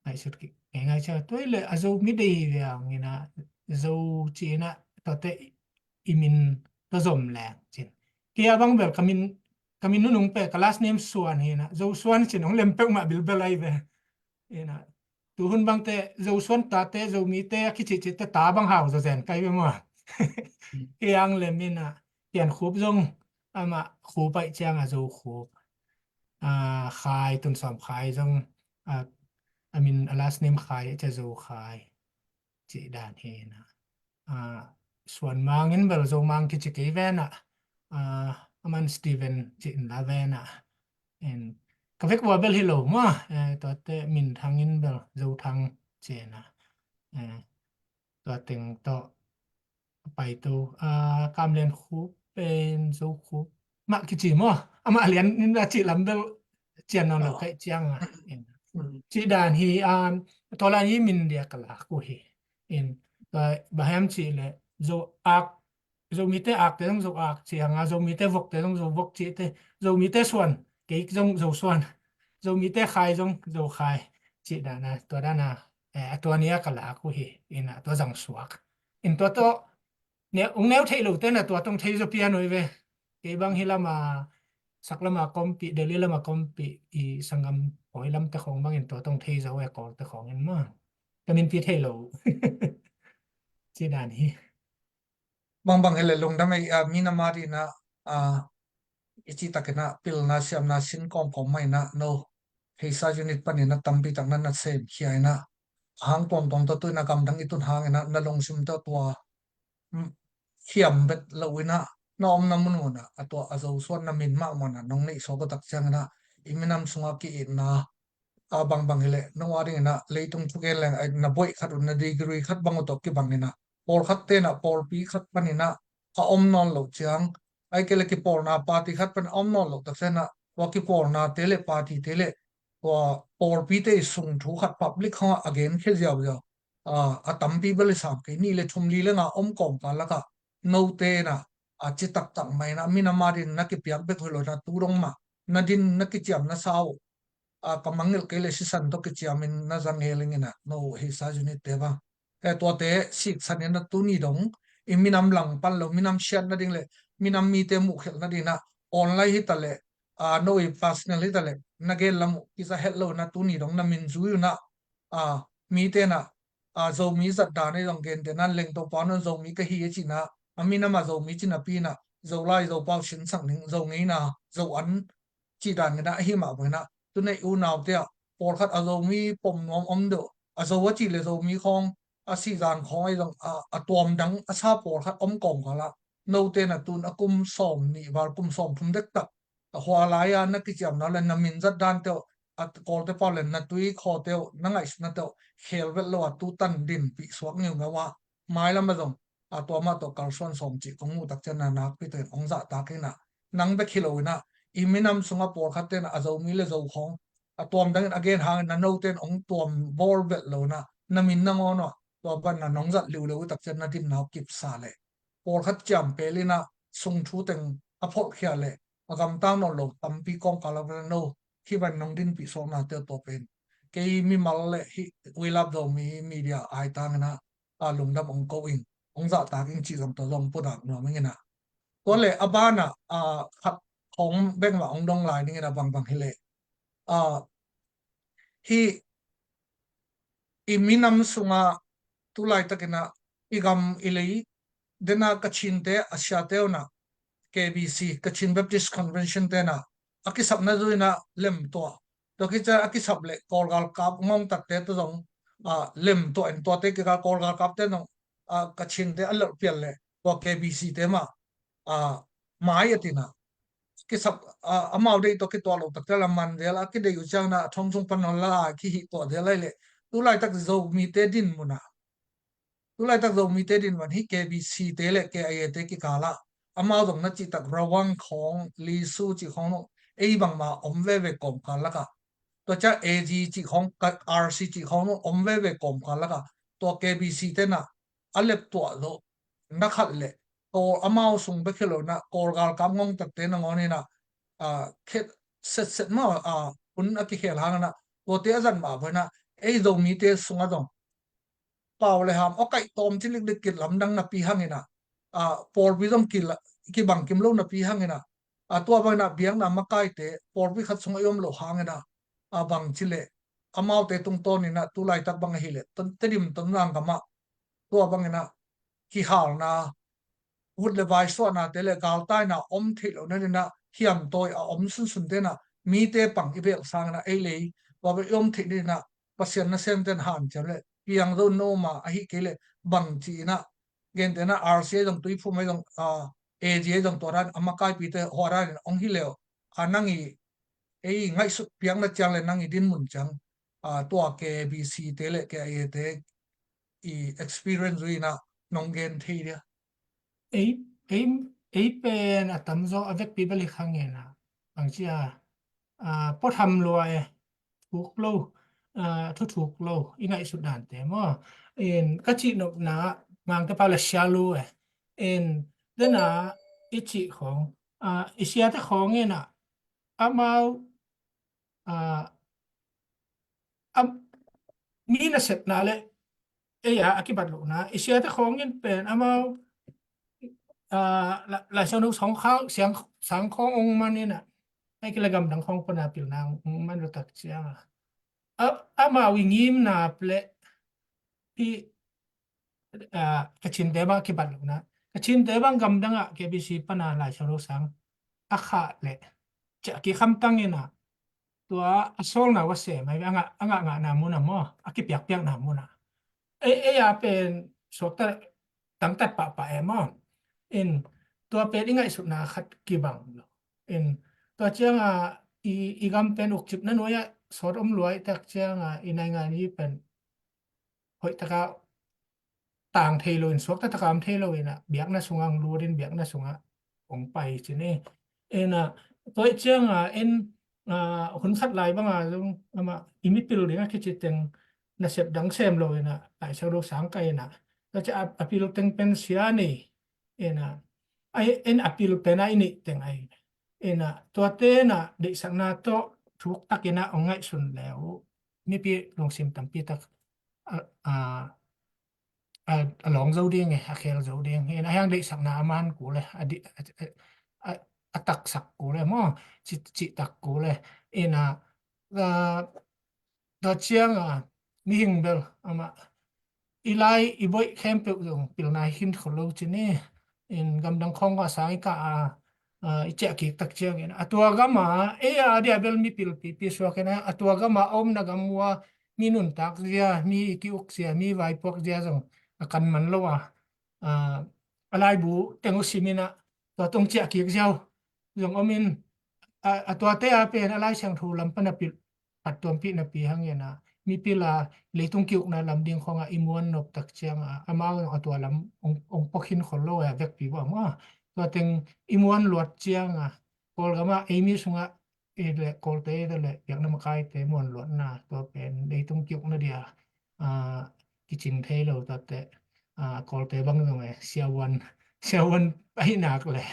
ngaihsut kik ngaingai cia. Tua leh a Zomi dei ve hang in ah, Zo ci in ah, tuate i min tua zom leng cin. Kei a bang bel ka min, ka min nunung peuh, ka last name Suan hi in ah, Zo Suan cin hong lem peuhmah bilbel ahi ve. In ah, tuhun bangte Zo Suan tate, Zomite a kicihcihte ta bang hau zawzen kai ve maw. Kei a hong lem in ah, Pian Khup zong, amah Khup ahih ciang ah Zo Khup. A, Khai, Tun Sawm Khai zong, a, a min, a last name Khai, a cia Zo Khai cih dan hi in ah. A, Suan Mang in bel Zo Mang kici kei ve in ah, a, a man Steven ci in la ve in ah. In, ka vek ua bel hi lo maw, e, tuate Min Thang in bel Zo Thang ci in ah. E, tua teng tawh a paito, a, Kam Lian Khup pen Zo Khup mah kici maw? Amah lian in a cih lam bel cian nawn lo kaih ciang a. Cih dan hi, a, Tawlan Yi min dia ka lak uh hi. In, bang hiam cih leh Zo Ak, Zomite Akte zong Zo Ak cih hang a, Zomite Vokte zong Zo Vok cihte, Zomite Suan, kei zong Zo Suan, Zomite Khai zong Zo Khai cih dan a, tua dan a, e, a tua ni a ka lak uh hi. In a tua zang suak. In tua tawh, ne, ung neu theih lote na tua tong thei zaw pian uh hi ve. Kei bang hi lama, sak lama kompih, Delhi lama kompih, i sanggam hawi lamte khawng bangin tua tong thei zaw e, Kawlte khawng in maw. Ka minpi thei lo. Cih dan hi. Bangbang hi leh lungdam ei, a, mi na ma dina, a, i cih takin a pilna, siamna sin kawmkawm mah in a, no, Heisa unit panin a tampi tak na na semkhia in a, a hang tuamtuam tawh tu in a gamdang i tun hangin a, na lungsim tawh tua, mm, khiam bet lo in a, na omna munmun a, a tua a Zo Suan na min mahmah na nong neih suak uh tak ciangin a, i minam sungah ki-itna, a, bangbang hi leh, nong a dingin a, leitung thugen leng, a, na buaih khat uh, na degree khat bang uh tawh kibang in a, pawlkhat ten a, pawlpi khat panin a, a om nawn loh ciang, ahih kei leh kipawlna party khat pan a om nawn loh tak ciangin a, tua kipawlnate leh partyte leh, tua pawlpite i sung thu khat public khawngah a genkhia ziauziau, a, a tampi bel i sam kei, nih leh thum, li leh nga om kawmkal lakah, note in a, a, ci taktak mah in a, minam a dingin na kipiak bek hi lo in a, tu dong mah, na din, na kiciam, na sa uh, a, ka mangngilh kei le sisan tawh kiciamin na za ngel ing ina, no hisa unit te bang. He tuate siksan ina tuni dong i minam langpan lo, minam siat nading le minam mite muhkhelh nading ina online hi ta le, a, no i personal hi ta le na gen lam uh kiza het lo ina tuni dong na min zui ina, a, mite ina, a, Zomi zat dan ei zong gente nan leng to pau na Zomi ka hi e cina, a minam a Zomi cina pi ina, Zolai Zopau sinsak ning, Zo ngeina, Zo an ci dan ina ahi mah bang ina, tuni unaute ah pawlkhat a Zomi pom nuam om deuh, a Zo a ci le Zomi khawng, a sihzan khawng ei zong, a, a tuam dang a sa pawlkhat om kawm kala, note ina tun a kum sawm nih val kum sawm thum dektak a hua lai-a na kiciamna le na min zat dante uh, a Kawlte pau le na tui khawte uh, na ngaihsutnate uh khel vet lo a tutan dinpih suak ngiungeu a, mailam a zong, a, tua mah tawh kalsuan sawm cih kong muh tak ciang na nakpi tawh in hong zahtak ina, nang bek hi lo ina, i minam sunga pawlkhatte ina a Zomi le Zo khawng a tuam dangin a gen hangin na note in hong tuam bawl vet lo ina, na min nangawn uh ah, tua bang na nong zat liuleu uh tak ciang na dinna uh kipsa le pawlkhat ciampel ina sung thu teng a pholhkhia le a gamtang nawn lo tampi kawmkal a no hi bang nong dinpih suaknate uh tua pen kei mimal le hih We Love Zomi Media aitang ina, a, lungdam hong ko ing, hong zahtak ing cih zong tua zong pudak nuam ing ina. Tua le a ban ah, a, khat khawng bek mah hong dong lai ning ina bangbang hi le, a, hih i minam sunga tu laitak ina i gam i lei dena Kachinte a siate uh ina K B C, Kachin Baptist Convention te ina a kisapna zui ina lemtuah. Tua kica a kisap le Kawlgalkap ngongtatte tawh zong, a, lemtuah in tuate kikal Kawlgalkapte zong, a, Kachinte a lelhpial le tua K B C te mah, a, mai a tina kisap, a, amau deih tawh kituah lo takte la man vel a kideih uh ciangin a thong sung pan nawn la a kihih tuah zel lai le tu laitak Zomite dinmun ah, tu laitak Zomite dinmun hi K B C te le K I A te kikal ah amau zong na cihtak Rawang khawng, Lisu cih khawng nung ei bangma om veve kawmkal lakah, tua ciang A G cih khawng, R C cih khawng nung om veve kawmkal lakah tua K B C te ina a leptuah zawh na khat le Kawl amau sung bek hi lo ina Kawlgalkap ngongtatte nangawn ina, a, khet setset mah, a, hun a kikhel hang ina tuate a zat mah bang ina ei Zomite sungah zong pau le ham a kaih tawm ci liklik kit lamdang napi hang ina, a, pawlpi zong kila, kibang kim lo napi hang ina, a, tua bang ina biakna makaite pawlpi khat sungah i om loh hang ina, a, bang ci le amaute tungtawn ina tu laitak bang ahih le Tedim Tonzang gamah tua bang ina kihalna, ut le vai suahnate le galtaina om theih lo na ina hiamtawi a om sunsunte ina mite pang i belh sang ina ei lei tua bang i om theih na ina Pasian nasemte in hanciam le piang zo no ma ahih kei le bang ci ina gente ina R C a zong tuiphum a zong, a, A G a zong tua dan a makaipite hua dan in hong hi leu a nang i ei ngaihsut piakna ciang le nang i dinmun ciang, a, tua K B C te le K I A te i experience uh ina nong gen thei dia. Ei, ei, ei pen a tamzaw a vekpi balik hang ina bang cia, a, pawtham lua e, thuk lo, a, thuthuk lo i ngaihsut dante maw. In ka cih nopna Mangte pau le sia lu e. In dena i cih khawng, a, i siate khawng ina amau, a, a, mi nasepna le ei a a kibat lohna i siate khawng in pen amau, a, la, la siang no song khang siang sang khawng ong man ina ei kila gamdang khawng pana pilna ong man lo tak ciang a, a, amau i ngimna le pi a, Kachinte bang a kibat lohna, Kachinte bang gamdang ah K B C pana Lai Siangtho sang a khah le cia kikhamtang ina tua a sawlna uh a sem a ngah, a ngahngahna mun ah maw, a kipiakpiakna mun ah ei, ei a pen suakta tangtat pahpah e maw. In tua pen i ngaihsutna khat kibang lo. In tua ciang a i, i gam pen ukcipna nuai ah sawt om luai tak ciang a i naingan i pen hoih taka tang thei lo in suakta taka om thei lo ina biakna sunga hong lut in biakna sunga hong pai ci ni. Ina tua i ciang a en, a, hun khat lai banga zong ama i mipil ding a kici teng nasep dang sem lo ina Lai Siangtho sang ka ina tua ci a, a pil teng pen sia nei ina ai en a pil pen a i neih teng ai ina tuate ina deihsakna tawh thuk takin ah hong ngaihsun le uh mipi lungsim tampi tak a, a, a, a lawng zo ding e, a khel zo ding hi. A hiang deihsakna a man kul e, a, di, a, a, a, a taksak kul e maw, ci, cih tak kul e. Ina, a, tua ciang a mihing bel amah i lai i boih khempeuh zong pilna hi khin khol lo ci ni. In gamdang khawng a sang i kah a, a, i ciah kik tak ciangin a tua gam a ei a dia bel mipil pipi suak in a, a tua gam a a omna gam uh a mi nuntak zia, mi ki-uk zia, mi vaipuak zia zong a kan man lo a, a, a laibu teng uh sim in a tua tong ciah kik zia uh zong om in, a, a tuate a pen a Lai Siangtho lam pan a pil phattuampih napi hangin a mipil a leitung ki-ukna lam ding khawng a i muan nop tak ciang a amau zong a tua lam hong, hong pua khin khol lo a vekpi uh a maw. Tua teng i muan luat ciang a Kawlgam a ei mi sungah i le Kawlte i le biakna makaite muan luatna tua pen leitung ki-ukna dia, a, kicing thei lo tate, a, Kawlte bang zong e siavuan, siavuan ahi nak le,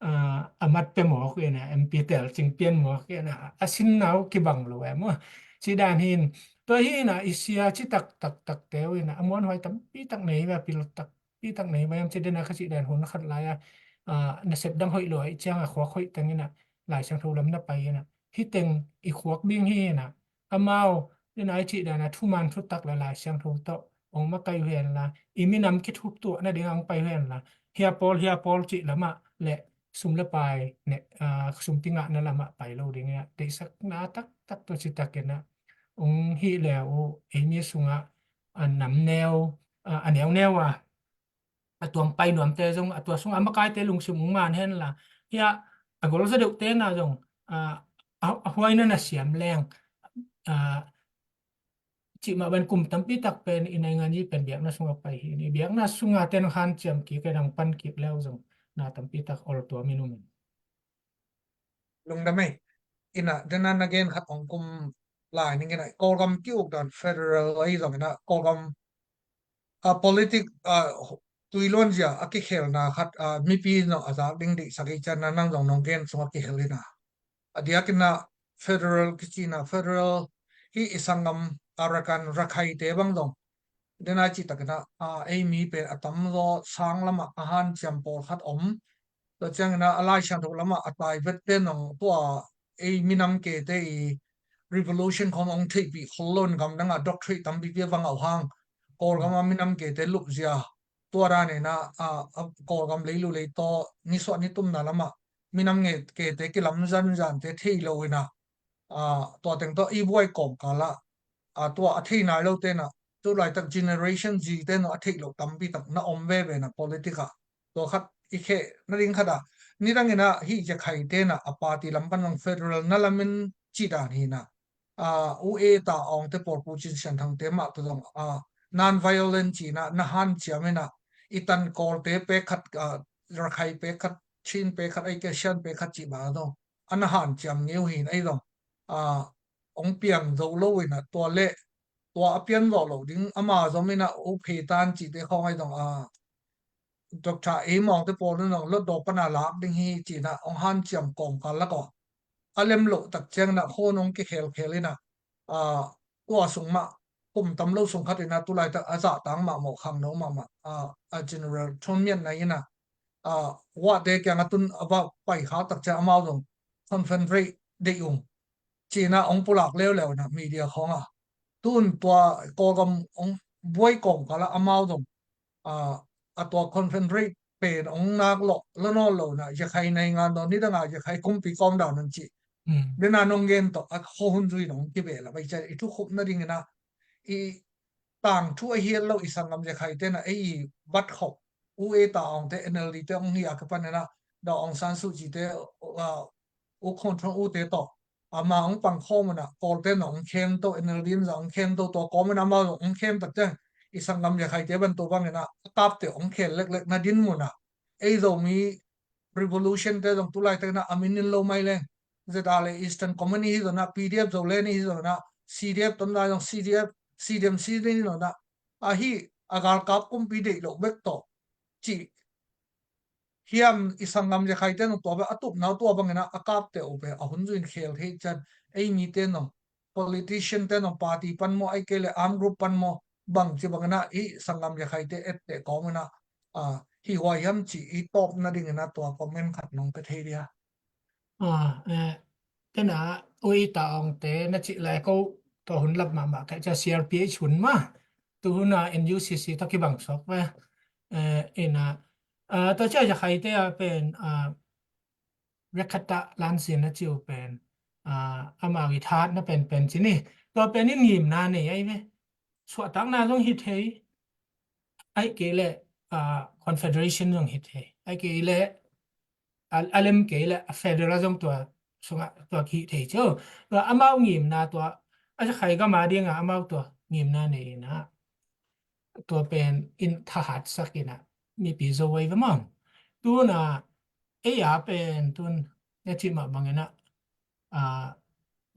a, a mat pe mawk in a, M P tel cing pian mawk in a, a sinna uh kibang lo e maw. Ci dan hin, tua hi in a i sia ci tak tak takte uh in a, a muanhuai tampi tak nei ve, a pil tampi tak nei ve, am ci den a ka ci dan hun khat lai a, a, nasep dang hoih lo a i ciang a khuak hoih teng in a, Lai Siangtho lam na pai in a, hi teng i khuak ding hi in a, amau, den a i cih dan a thuman thutak le Lai Siangtho tawh hong makai uh hen la, i minam kithup tuah nading a hong pai uh hen la, hia pawl, hia pawl cih lamah le sum le pai ne, a, sumpi ngahna lamah pai lo ding a, deihsakna taktak tua ci takin a, hong hih le uh, ei mi sungah, a, nam neu, a, a neu neu a, a tuang pai nuamte zong, a tua sungah a makaite lungsim hong man hen la, hia a gol za deuhte na zong, a, a, a huaina na siam leng, a, cih mah ban kum tampi tak pen i naingan i pen biakna sungah pai hi. I biakna sungah ten hanciam kik, e dang pan kik leu zong na tampi tak ol tua minung. Lungdam ei. Ina, dena na gen khat ong kum lai ning ina, Kawlgam ki-uk dan federal ahi zong ina, Kawlgam, a, politic, a, tui luan zia a kikhelna khat, a, mipi zong a zak ding dihsak i cian na nang zong nong gen sung a kikhel ina. A diak ina federal kici ina, federal hi i sanggam Arakan Rakhaite bang zong. Dena ci tak ina, a, ei mi pen a tam zaw sang lama a hanciam pawlkhat om. Tua ciang ina a Lai Siangtho lama a tai vette nong tua ei minam kete i revolution khong ong theihpih khol lo in gamdang a doctrine tampi pia vang au hang. Kawlgam a minam kete lup zia. Tua dan ina, a, a, Kawlgam leilu leitaw nisuah nitumna lama minam nge kete kilam zanzante thei lo ina, a, tua teng tawh i buai kawmkal ah, a, tua a thei nai lo tena, tu laitak generation Z tena a theih lo tampi tak na om veve na politic ah. Tua khat i kheh na ding khat ah, nidang ina hi Yakhai tena a party lam pan lang federal na lamin ci dan hi na. A, U A ta awngte pawl Pu Cin Sian Thangte mah tu zong, a, non-violent ci na, na hanciam ina, i tan Kawlte pek khat, a, Rakhai pek khat, Chin pek khat, ei ke Sian pek khat ci ba zong. A na hanciam ngeu hin ei zong. A, ong piang zo lo ina, tua le, tua a pian zo lo ding, ama zom ina U Phei Tan cite khawng ei zong, a, Doctor A Mawngte pawl in zong lotdaw pana lak ding hi ci ina, ong hanciam kawmkal lak aw. A lem loh tak ciang ina, khon ong kikhelkhel ina, a, tua sung mah, kum tam lo sung khat ina, tu laitak a zahtang mahmah, khangno mahmah, a, a general thunmiat na ina, a, Wahte kiang a tun a va pai khak tak ciang amau zong confederate deih ung. Ci ina ong pulak leuleu ina media khawng a. Tun tua Kawlgam ong buai kawmkal ah amau zong, a, a tua confederate pen ong nak lawh la nawn lo ina, Yakhai naingan dawn, nidang a Yakhai kumpi kawm dawn un ci. Hmm. Dena nong gen tawh, a khua hun zui nong kibeh la, bai cian i thukhupna ding ina, i tangthu a hiat lo i sanggam Yakhai tena, ei i bat khop, U A ta awngte, N L D te ong hi a ka pan ina, Daw Aung San Suu Kyi te, a, U Kyaw Thaw U te tawh. Ama ong pang khawm ina, Kawlte na ong khem to, N L D in za ong khem to, tua kawm ina amau ong khem tak ciang, i sanggam Yakhaite bantuk bang ina, a kapte ong khel leklek na din mun a. Ei Zomi revolution te zong tu laitak ina a min in lo mai leng. Z R A Eastern Command hi zong ina, P D F Zoland hi zong ina, C D F Tonzang zong C D F, C D M C hi zong ina. Ahi, a galkap kumpi deih lo bek tawh. Ci hiam i sanggam Yakhaite nung tua bek a tupna uh tua bang ina a kapte uh bek a hun zui in khel thei cian ei mite nong, politician te nong, party pan maw, ai kei le arm group pan maw, bang ci bangin ah i sanggam Yakhaite etteh kawmin ah, ah, hi huai hiam ci i tawp nadingin ah tua comment khat nong pe thei dia. Ah, eh, tena ui ta ong te na cih lai ko, tua hun lap mahmah ka cia C R P H hun ma. Tu hun a N U C C tawh kibang sawk ve. Eh, ina, ah, tua cia Yakhaite a pen, ah, Rekhata Lansin a ciu pen, ah, amau i thahatna penpen ci ni. Tua pen in ngimna nei ai ve. Suahtakna zong hi thei. Ai kei le, ah, confederation zong hi thei. Ai kei le, a, a lem kei le, a federal zong tua sungah tua kihih thei cio. Tua amau ngimna tua, a Yakhai gam a dingah amau tua ngimna nei ina. Tua pen in thahatsak ina mipi zo ai ve maw. Tuna, ei a pen tun, na cih mah bangin ah, ah,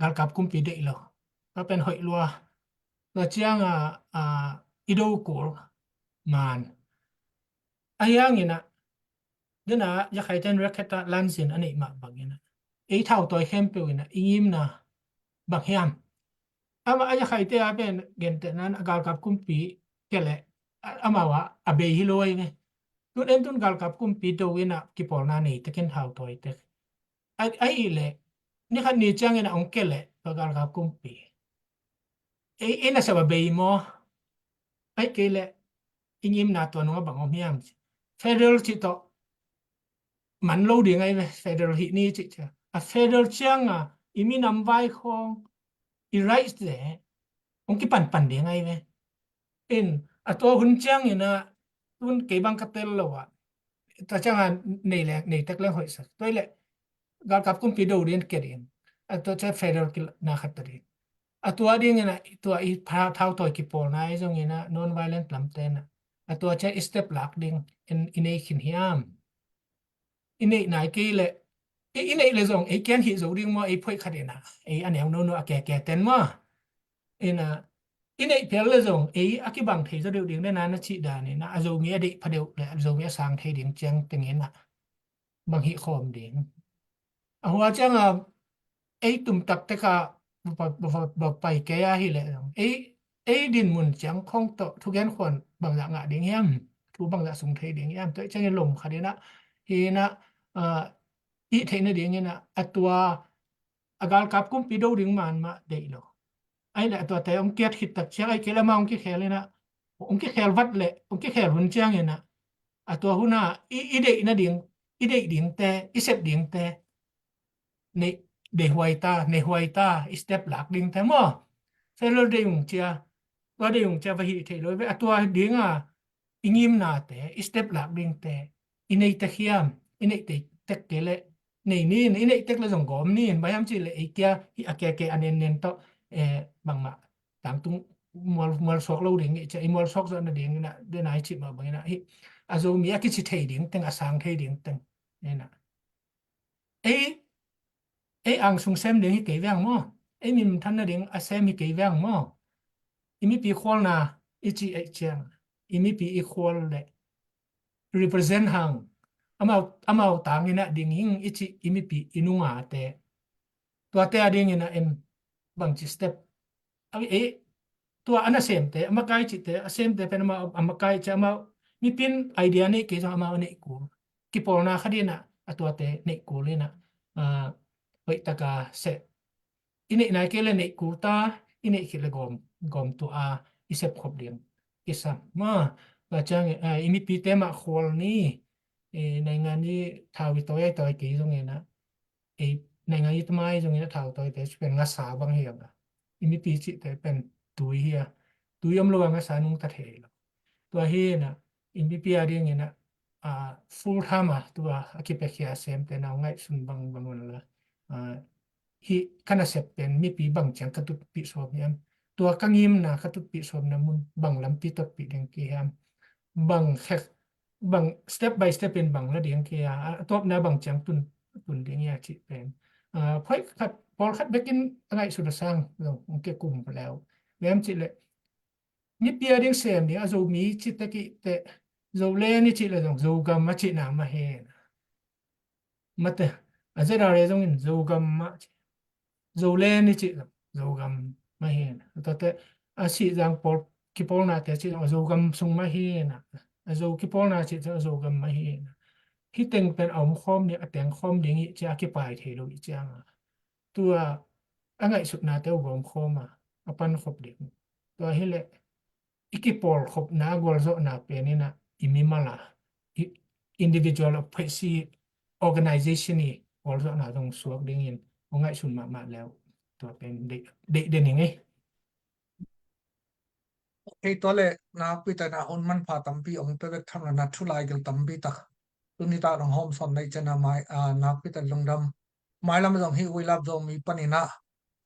galkap kumpi deih lo. Tua pen hoih lua. Tua ciangah, ah, i do kul man. A hiangin ah, dena Yakhaite in Rekhata Lansin a neih mah bangin ah, ei thau tawi khempeuh in ah i ngimna bang hiam? Amah a Yakhaite a pen gentehna in a galkap kumpi kia le, a, amau a, a bei hi lo ai ve. Tun en tun galkap kumpi do in ah kipawlna nei tekin thau tawi tek. Ai, ai i le, ni khat ni ciangin a ong kia le, tua galkap kumpi. Ei, ei nasep a bei maw? Ai kei le, i ngimna tua nungah bang om hiam ci. Federal cih tawh man lo ding ai ve, federal hih ni cih cia. A federal cianga i minam vai khawng, i rights te hong kipanpan ding ai ve. In, a tua hun ciangin ah, tun kei bang ka tel lo ah, tua cianga nei leng, nei tek leng hoihsak. Tua i le, galkap kumpi do din kia din. A tua cia federal kila na khat ta din. A tua dingin ah, tua i pha-, thau tawi kipawlna i zongin ah, non-violent lamte in ah, a tua cia i step lak ding, in, i nei khin hiam. I neih nai kei le, i, i neih le zong, ei kian hih zo ding maw, ei phoih khat ina, ei a neu nono a keke ten maw. Ina, i neih phial le zong, ei a kibang thei zaw deuh ding le na na cih dan ina, a Zomi a deih pha deuh le, a Zomi a sang thei ding ciang teng ina, bang hih khawm ding. A hua cianga, ei tum taktek a va, va, va, va pai kei a hi leh zong, ei, ei din mun ciang khong tawh thugen khuan bangzah ngah ding hiam, thu bangzah sung thei ding hiam, tua i ciangin lom khat ina, hi ina, ah, i theih nading ina, a tua, a galkap kumpi do ding man mah deih lo. Ai le a tuate hong kiat khit tak ciang ai kei le amah hong kikhel ina, hong kikhel vat le, hong kikhel hun ciang ina, a tua huna, i, i deih nading, i deih dingte, i sep dingte, nei, deih huai ta, nei huai ta, i step lak dingte maw. Federal deih ung cia, tua deih ung cia va hih thei lo ve, a tua dinga, i ngimnate, i step lak dingte, i nei tek hiam, i nei tek, tek kei le, nei nin, i nei tek le zong gawm nin, bang hiam cih le ei kia, hih a keke a nennen tawh, eh, bangmah, tangtung mual, mual suak lo ding, i cia, i mual suak zawh nading, ina, dena i cih mah bang ina, hih, a Zomi a kici thei ding teng, a sang thei ding teng, ina. Ei, ei angsung sem ding hi kei veng maw? Ei minthan nading a sem hi kei veng maw? I mipi khualna i cih ei ciang, i mipi i khual le represent hang, amau, amau tangin a ding hing i cih i mipi i nungate. Tuate a dingin a en bangci step. A, ei, tua a nasemte, a makai cihte, a semte pen amau, a makai cih amau, mipin idea neih kei zong amau a neih kul. Kipawlna khat ina, a tuate neih kul ina, ah, hoih taka seh. I neih nai kei le neih kul ta, i neih khit le gawm, gawm tua, i sep khop ding. Kisam. Ma, tua ciang, ah, i mipite mah khual ni, eh, naingan i thau i tawi, ai tawi kei zong ina, ei, naingan i tamai zongin a thau tawi te, pen ngasa bang hi a. I mipi cihte pen tui hi a. Tui om lo a ngasa nungta thei lo. Tua hi ina, i mipi a dingin a, a, full time a, tua a kipekhia a semte na ngaihsun bang bang un la. A, hih ka nasep pen mipi bang ciang ka tutpih sawm hiam. Tua ka ngimna ka tutpih sawmna mun bang lampi totpih ding ki hiam. Bang khek, bang step by step in bang la ding ki a, a tawpna bang ciang tun, tun ding ia cih pen. A, phoih khat, pawlkhat bekin a ngaihsut a sang, lo, ong ke kum leu. Lem cih le, mipi a ding sem ding, a Zomi cih te kih te, Zoland i cih le zong, Zogam a cihna mah hen. Mate, a Z R A zongin Zogam mah cih. Zoland i cih zong Zogam mah hi na. Tuate a Sihzang pawl kipawlnate cih zong a Zogam sung mah hi na. A Zo kipawlna cih zong a Zogam mah hi na. Hih teng pen a omkhawm ding, a tengkhawm ding i cih a kipai thei lo i cianga tua a ngaihsutnate uh a omkhawm a, a pankhop ding. Tua hileh i kipawlkhopna gualzawhna pen ina i mimal a, i individual a, phaisi organization i gualzawhna zong suak dingin hong ngaihsun mahmah leu tua pen deih, deih den ing ei. Hei, tua le nakpi tak na hun manpha tampi ong pe bek tham lo na, thu laigil tampi tak tuni tak nong hawmsawn na i ciang a mai, a, nakpi tak lungdam. Mailam zong hih We Love Zomi panin a,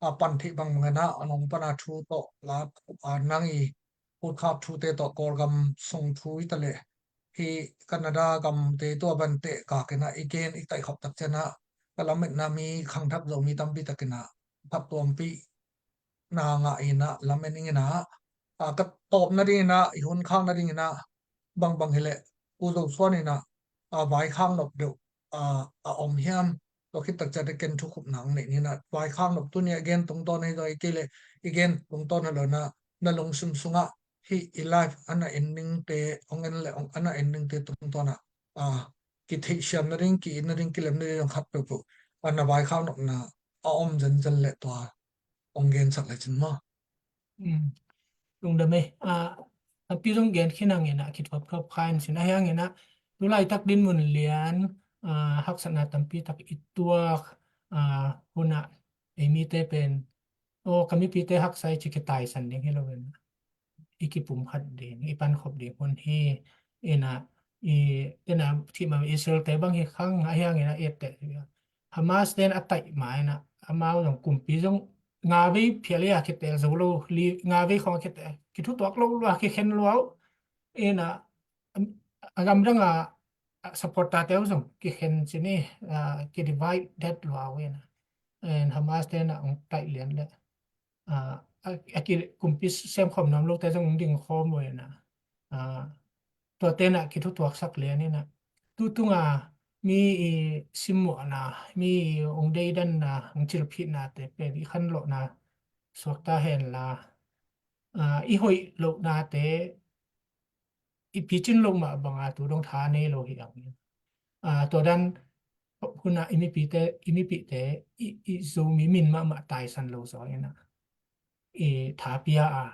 a, pan theih bangbang in a, a nong pan a thu tawh la, a, nang i utkhap thute tawh Kawlgam sung thu i ta leh hih Canada gamte tua ban teh kak in a i gen i taih khop tak ciang a, ka lametna mi khangthak Zomi tampi tak in a phattuampih na ngah in a lamen ing in a, a, ka tawp nading in a, i hun khak nading in a, bangbang hileh Pu Zo Suan in a, a, vaikhak nop deuh, a, a om hiam? Tua khit tak ciang ken thukhupna ong neih ni na, vaikhak nop tuni a gen tungtawn hi zaw i kei leh i gen tungtawn hi lo na, na lungsim sungah hih i life a na ending te, ong en le ong a na ending te tungtawn a, a, kitheihsiam nading, ki-it nading, kilem nading zong khat peuhpeuh a na vaikhak nopna a om zenzen le tua ong gensak le cin maw? Lungdam ei. A, a pi zong gen khin hangin a kithuapthuap kha in cin a hiangin a tu laitak dinmun lian, a, haksatna tampi tak i tuak, a, hunah ei mite pen, aw, ka mipite haksa i ci kitaisan ding hi lo in i kipumkhat ding, i pankhop ding hun hi. Ina, i, ina thimam Israel te bang hi khang a hiangin a etteh. Hamas ten a taih ma ina amau zong kumpi zong nga vei phial i a kitel zo lo, li nga vei khong a kitel, kithutuak lo lua, kikhen lua uh. Ina a gamdang a supporter te uh zong kikhen cini, a, kidivide det lua uh ina. En Hamas ten a ong taih lian le a, a, a ki kumpi semkhawm nuam lote zong ding khawm uh ina, a, tuate na kithutuaksak lian ina tutunga mi i simmawhna, mi i ong deidanna, ong cilphihnate pen i khanlawhna suakta henla, a, i hoih lohnate i picin loh mah banga tu dong tha nei lo hi ang. A, tua dan hunah i mipite, i mipite i, i Zomi min mahmah taisan lo zaw ina i tha pia a,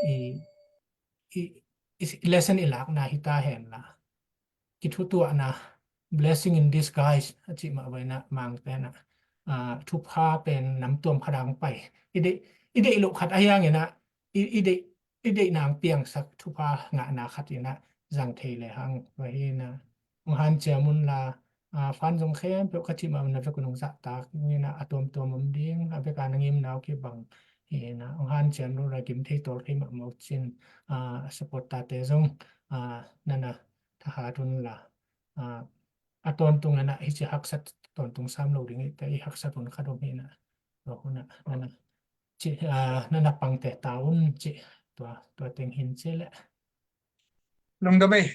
i, i, i lesson i lakna hi ta henla kithutuahna, blessing in disguise a cih mah vaina mang pen a, a, thupha pen namtuam khat ang pai. I deih, i deih loh khat a hiangin a, i, i deih, i deih nang piangsak thupha ngahna khat in a zang thei le hang. Tua hi ina ong hanciam un la, a, fan zong khempeuh ka cih mah na vek un ong zahtak ina a tuamtuam om ding, a vek a na ngimna uh kibang hi ina ong hanciam lo la gim thei tawl thei mahmah uh cin, a, supporter te zong, a, nana thahat un la, a, a tawntung ina hici haksat tawntung sam lo ding i te i haksat un khat om hi ina. Tua huna nana ci, a, nana pangte ta un ci, tua, tua teng hin ci le. Lungdam ei.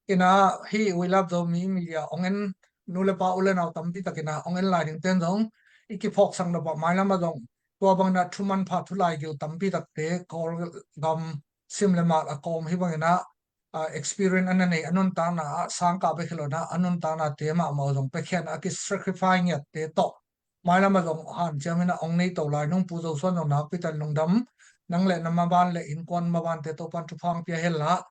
Ina hih We Love Zomi Media ong en nu le pa u le nau tampi tak ina ong en lai ding ten zong i kiphawksak nop a mailam a zong tua bang ina thu manpha thu laigil tampi takte Kawlgam sim le mal a kawm hi bang ina, a, experience a na nei a nuntakna ah sangkah bek hi lo na a nuntaknate mahmah uh zong piakhiatna a ki sacrifice ngiatte tawh mailam a zong hanciam ina ong nei to lai nung Pu Zo Suan zong nakpi tak lungdam. Nang le na maban le innkuan mabante Topan thupha ong pia hen la,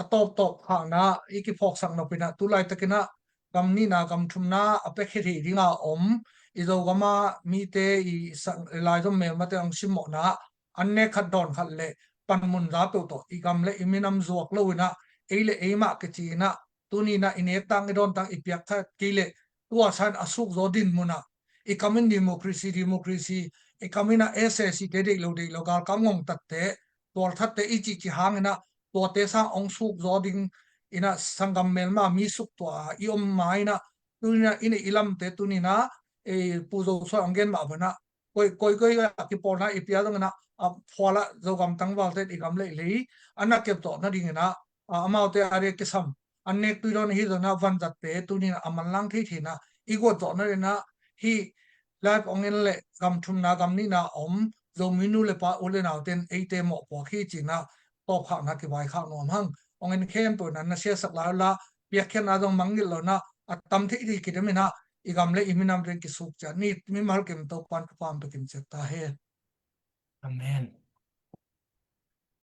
a tawptawp khakna i kiphawksak nop ina tu laitak ina gam nihna gam thumna a piakhia thei dinga om i Zogam a mite i sang, i laizom melmate ong simmawhna an nek khat dawn khat le panmun za peuh tawh i gam le i minam zuak lo ina ei le ei mah kici ina tuni ina i nek tang i dawn tang i piak khat kei le tua san a suk zaw dinmun a i kam in democracy, democracy, i kam ina S A C te deih lo, deih lo, galkap ngongtatte, tualthatte i cihcih hang ina tuate sang ong suk zaw ding ina sanggam melma mi suk tua a i om ma ina tuni ina i neih i lamte tuni ina, e, Pu Zo Suan ong gen mah bang ina koi, koi, koi a kipawlna i pia zong ina a phual a Zogam tangvalte i gam leilei a na kep zawh nading ina, a, amaute a ria kisam an nek tui dawn hi zong ina vanzatte tuni ina a manlang thei thei ina i guat zawh nading ina hih Live hong en le gam thumna gam nihna om Zomi nu le pa u le nauten eite mawhpuak hi cinah tawpkhakna kivaikhak nuam hang. Hong en khempeuh na na siasak lai uh la, piakkhiatna zong mangngilh lonah a tam thei dih kideminah i gam le i minam ring kisuk ciat ni. Mimal kim Topan thupha hong pia kim ciat ta hen. Amen.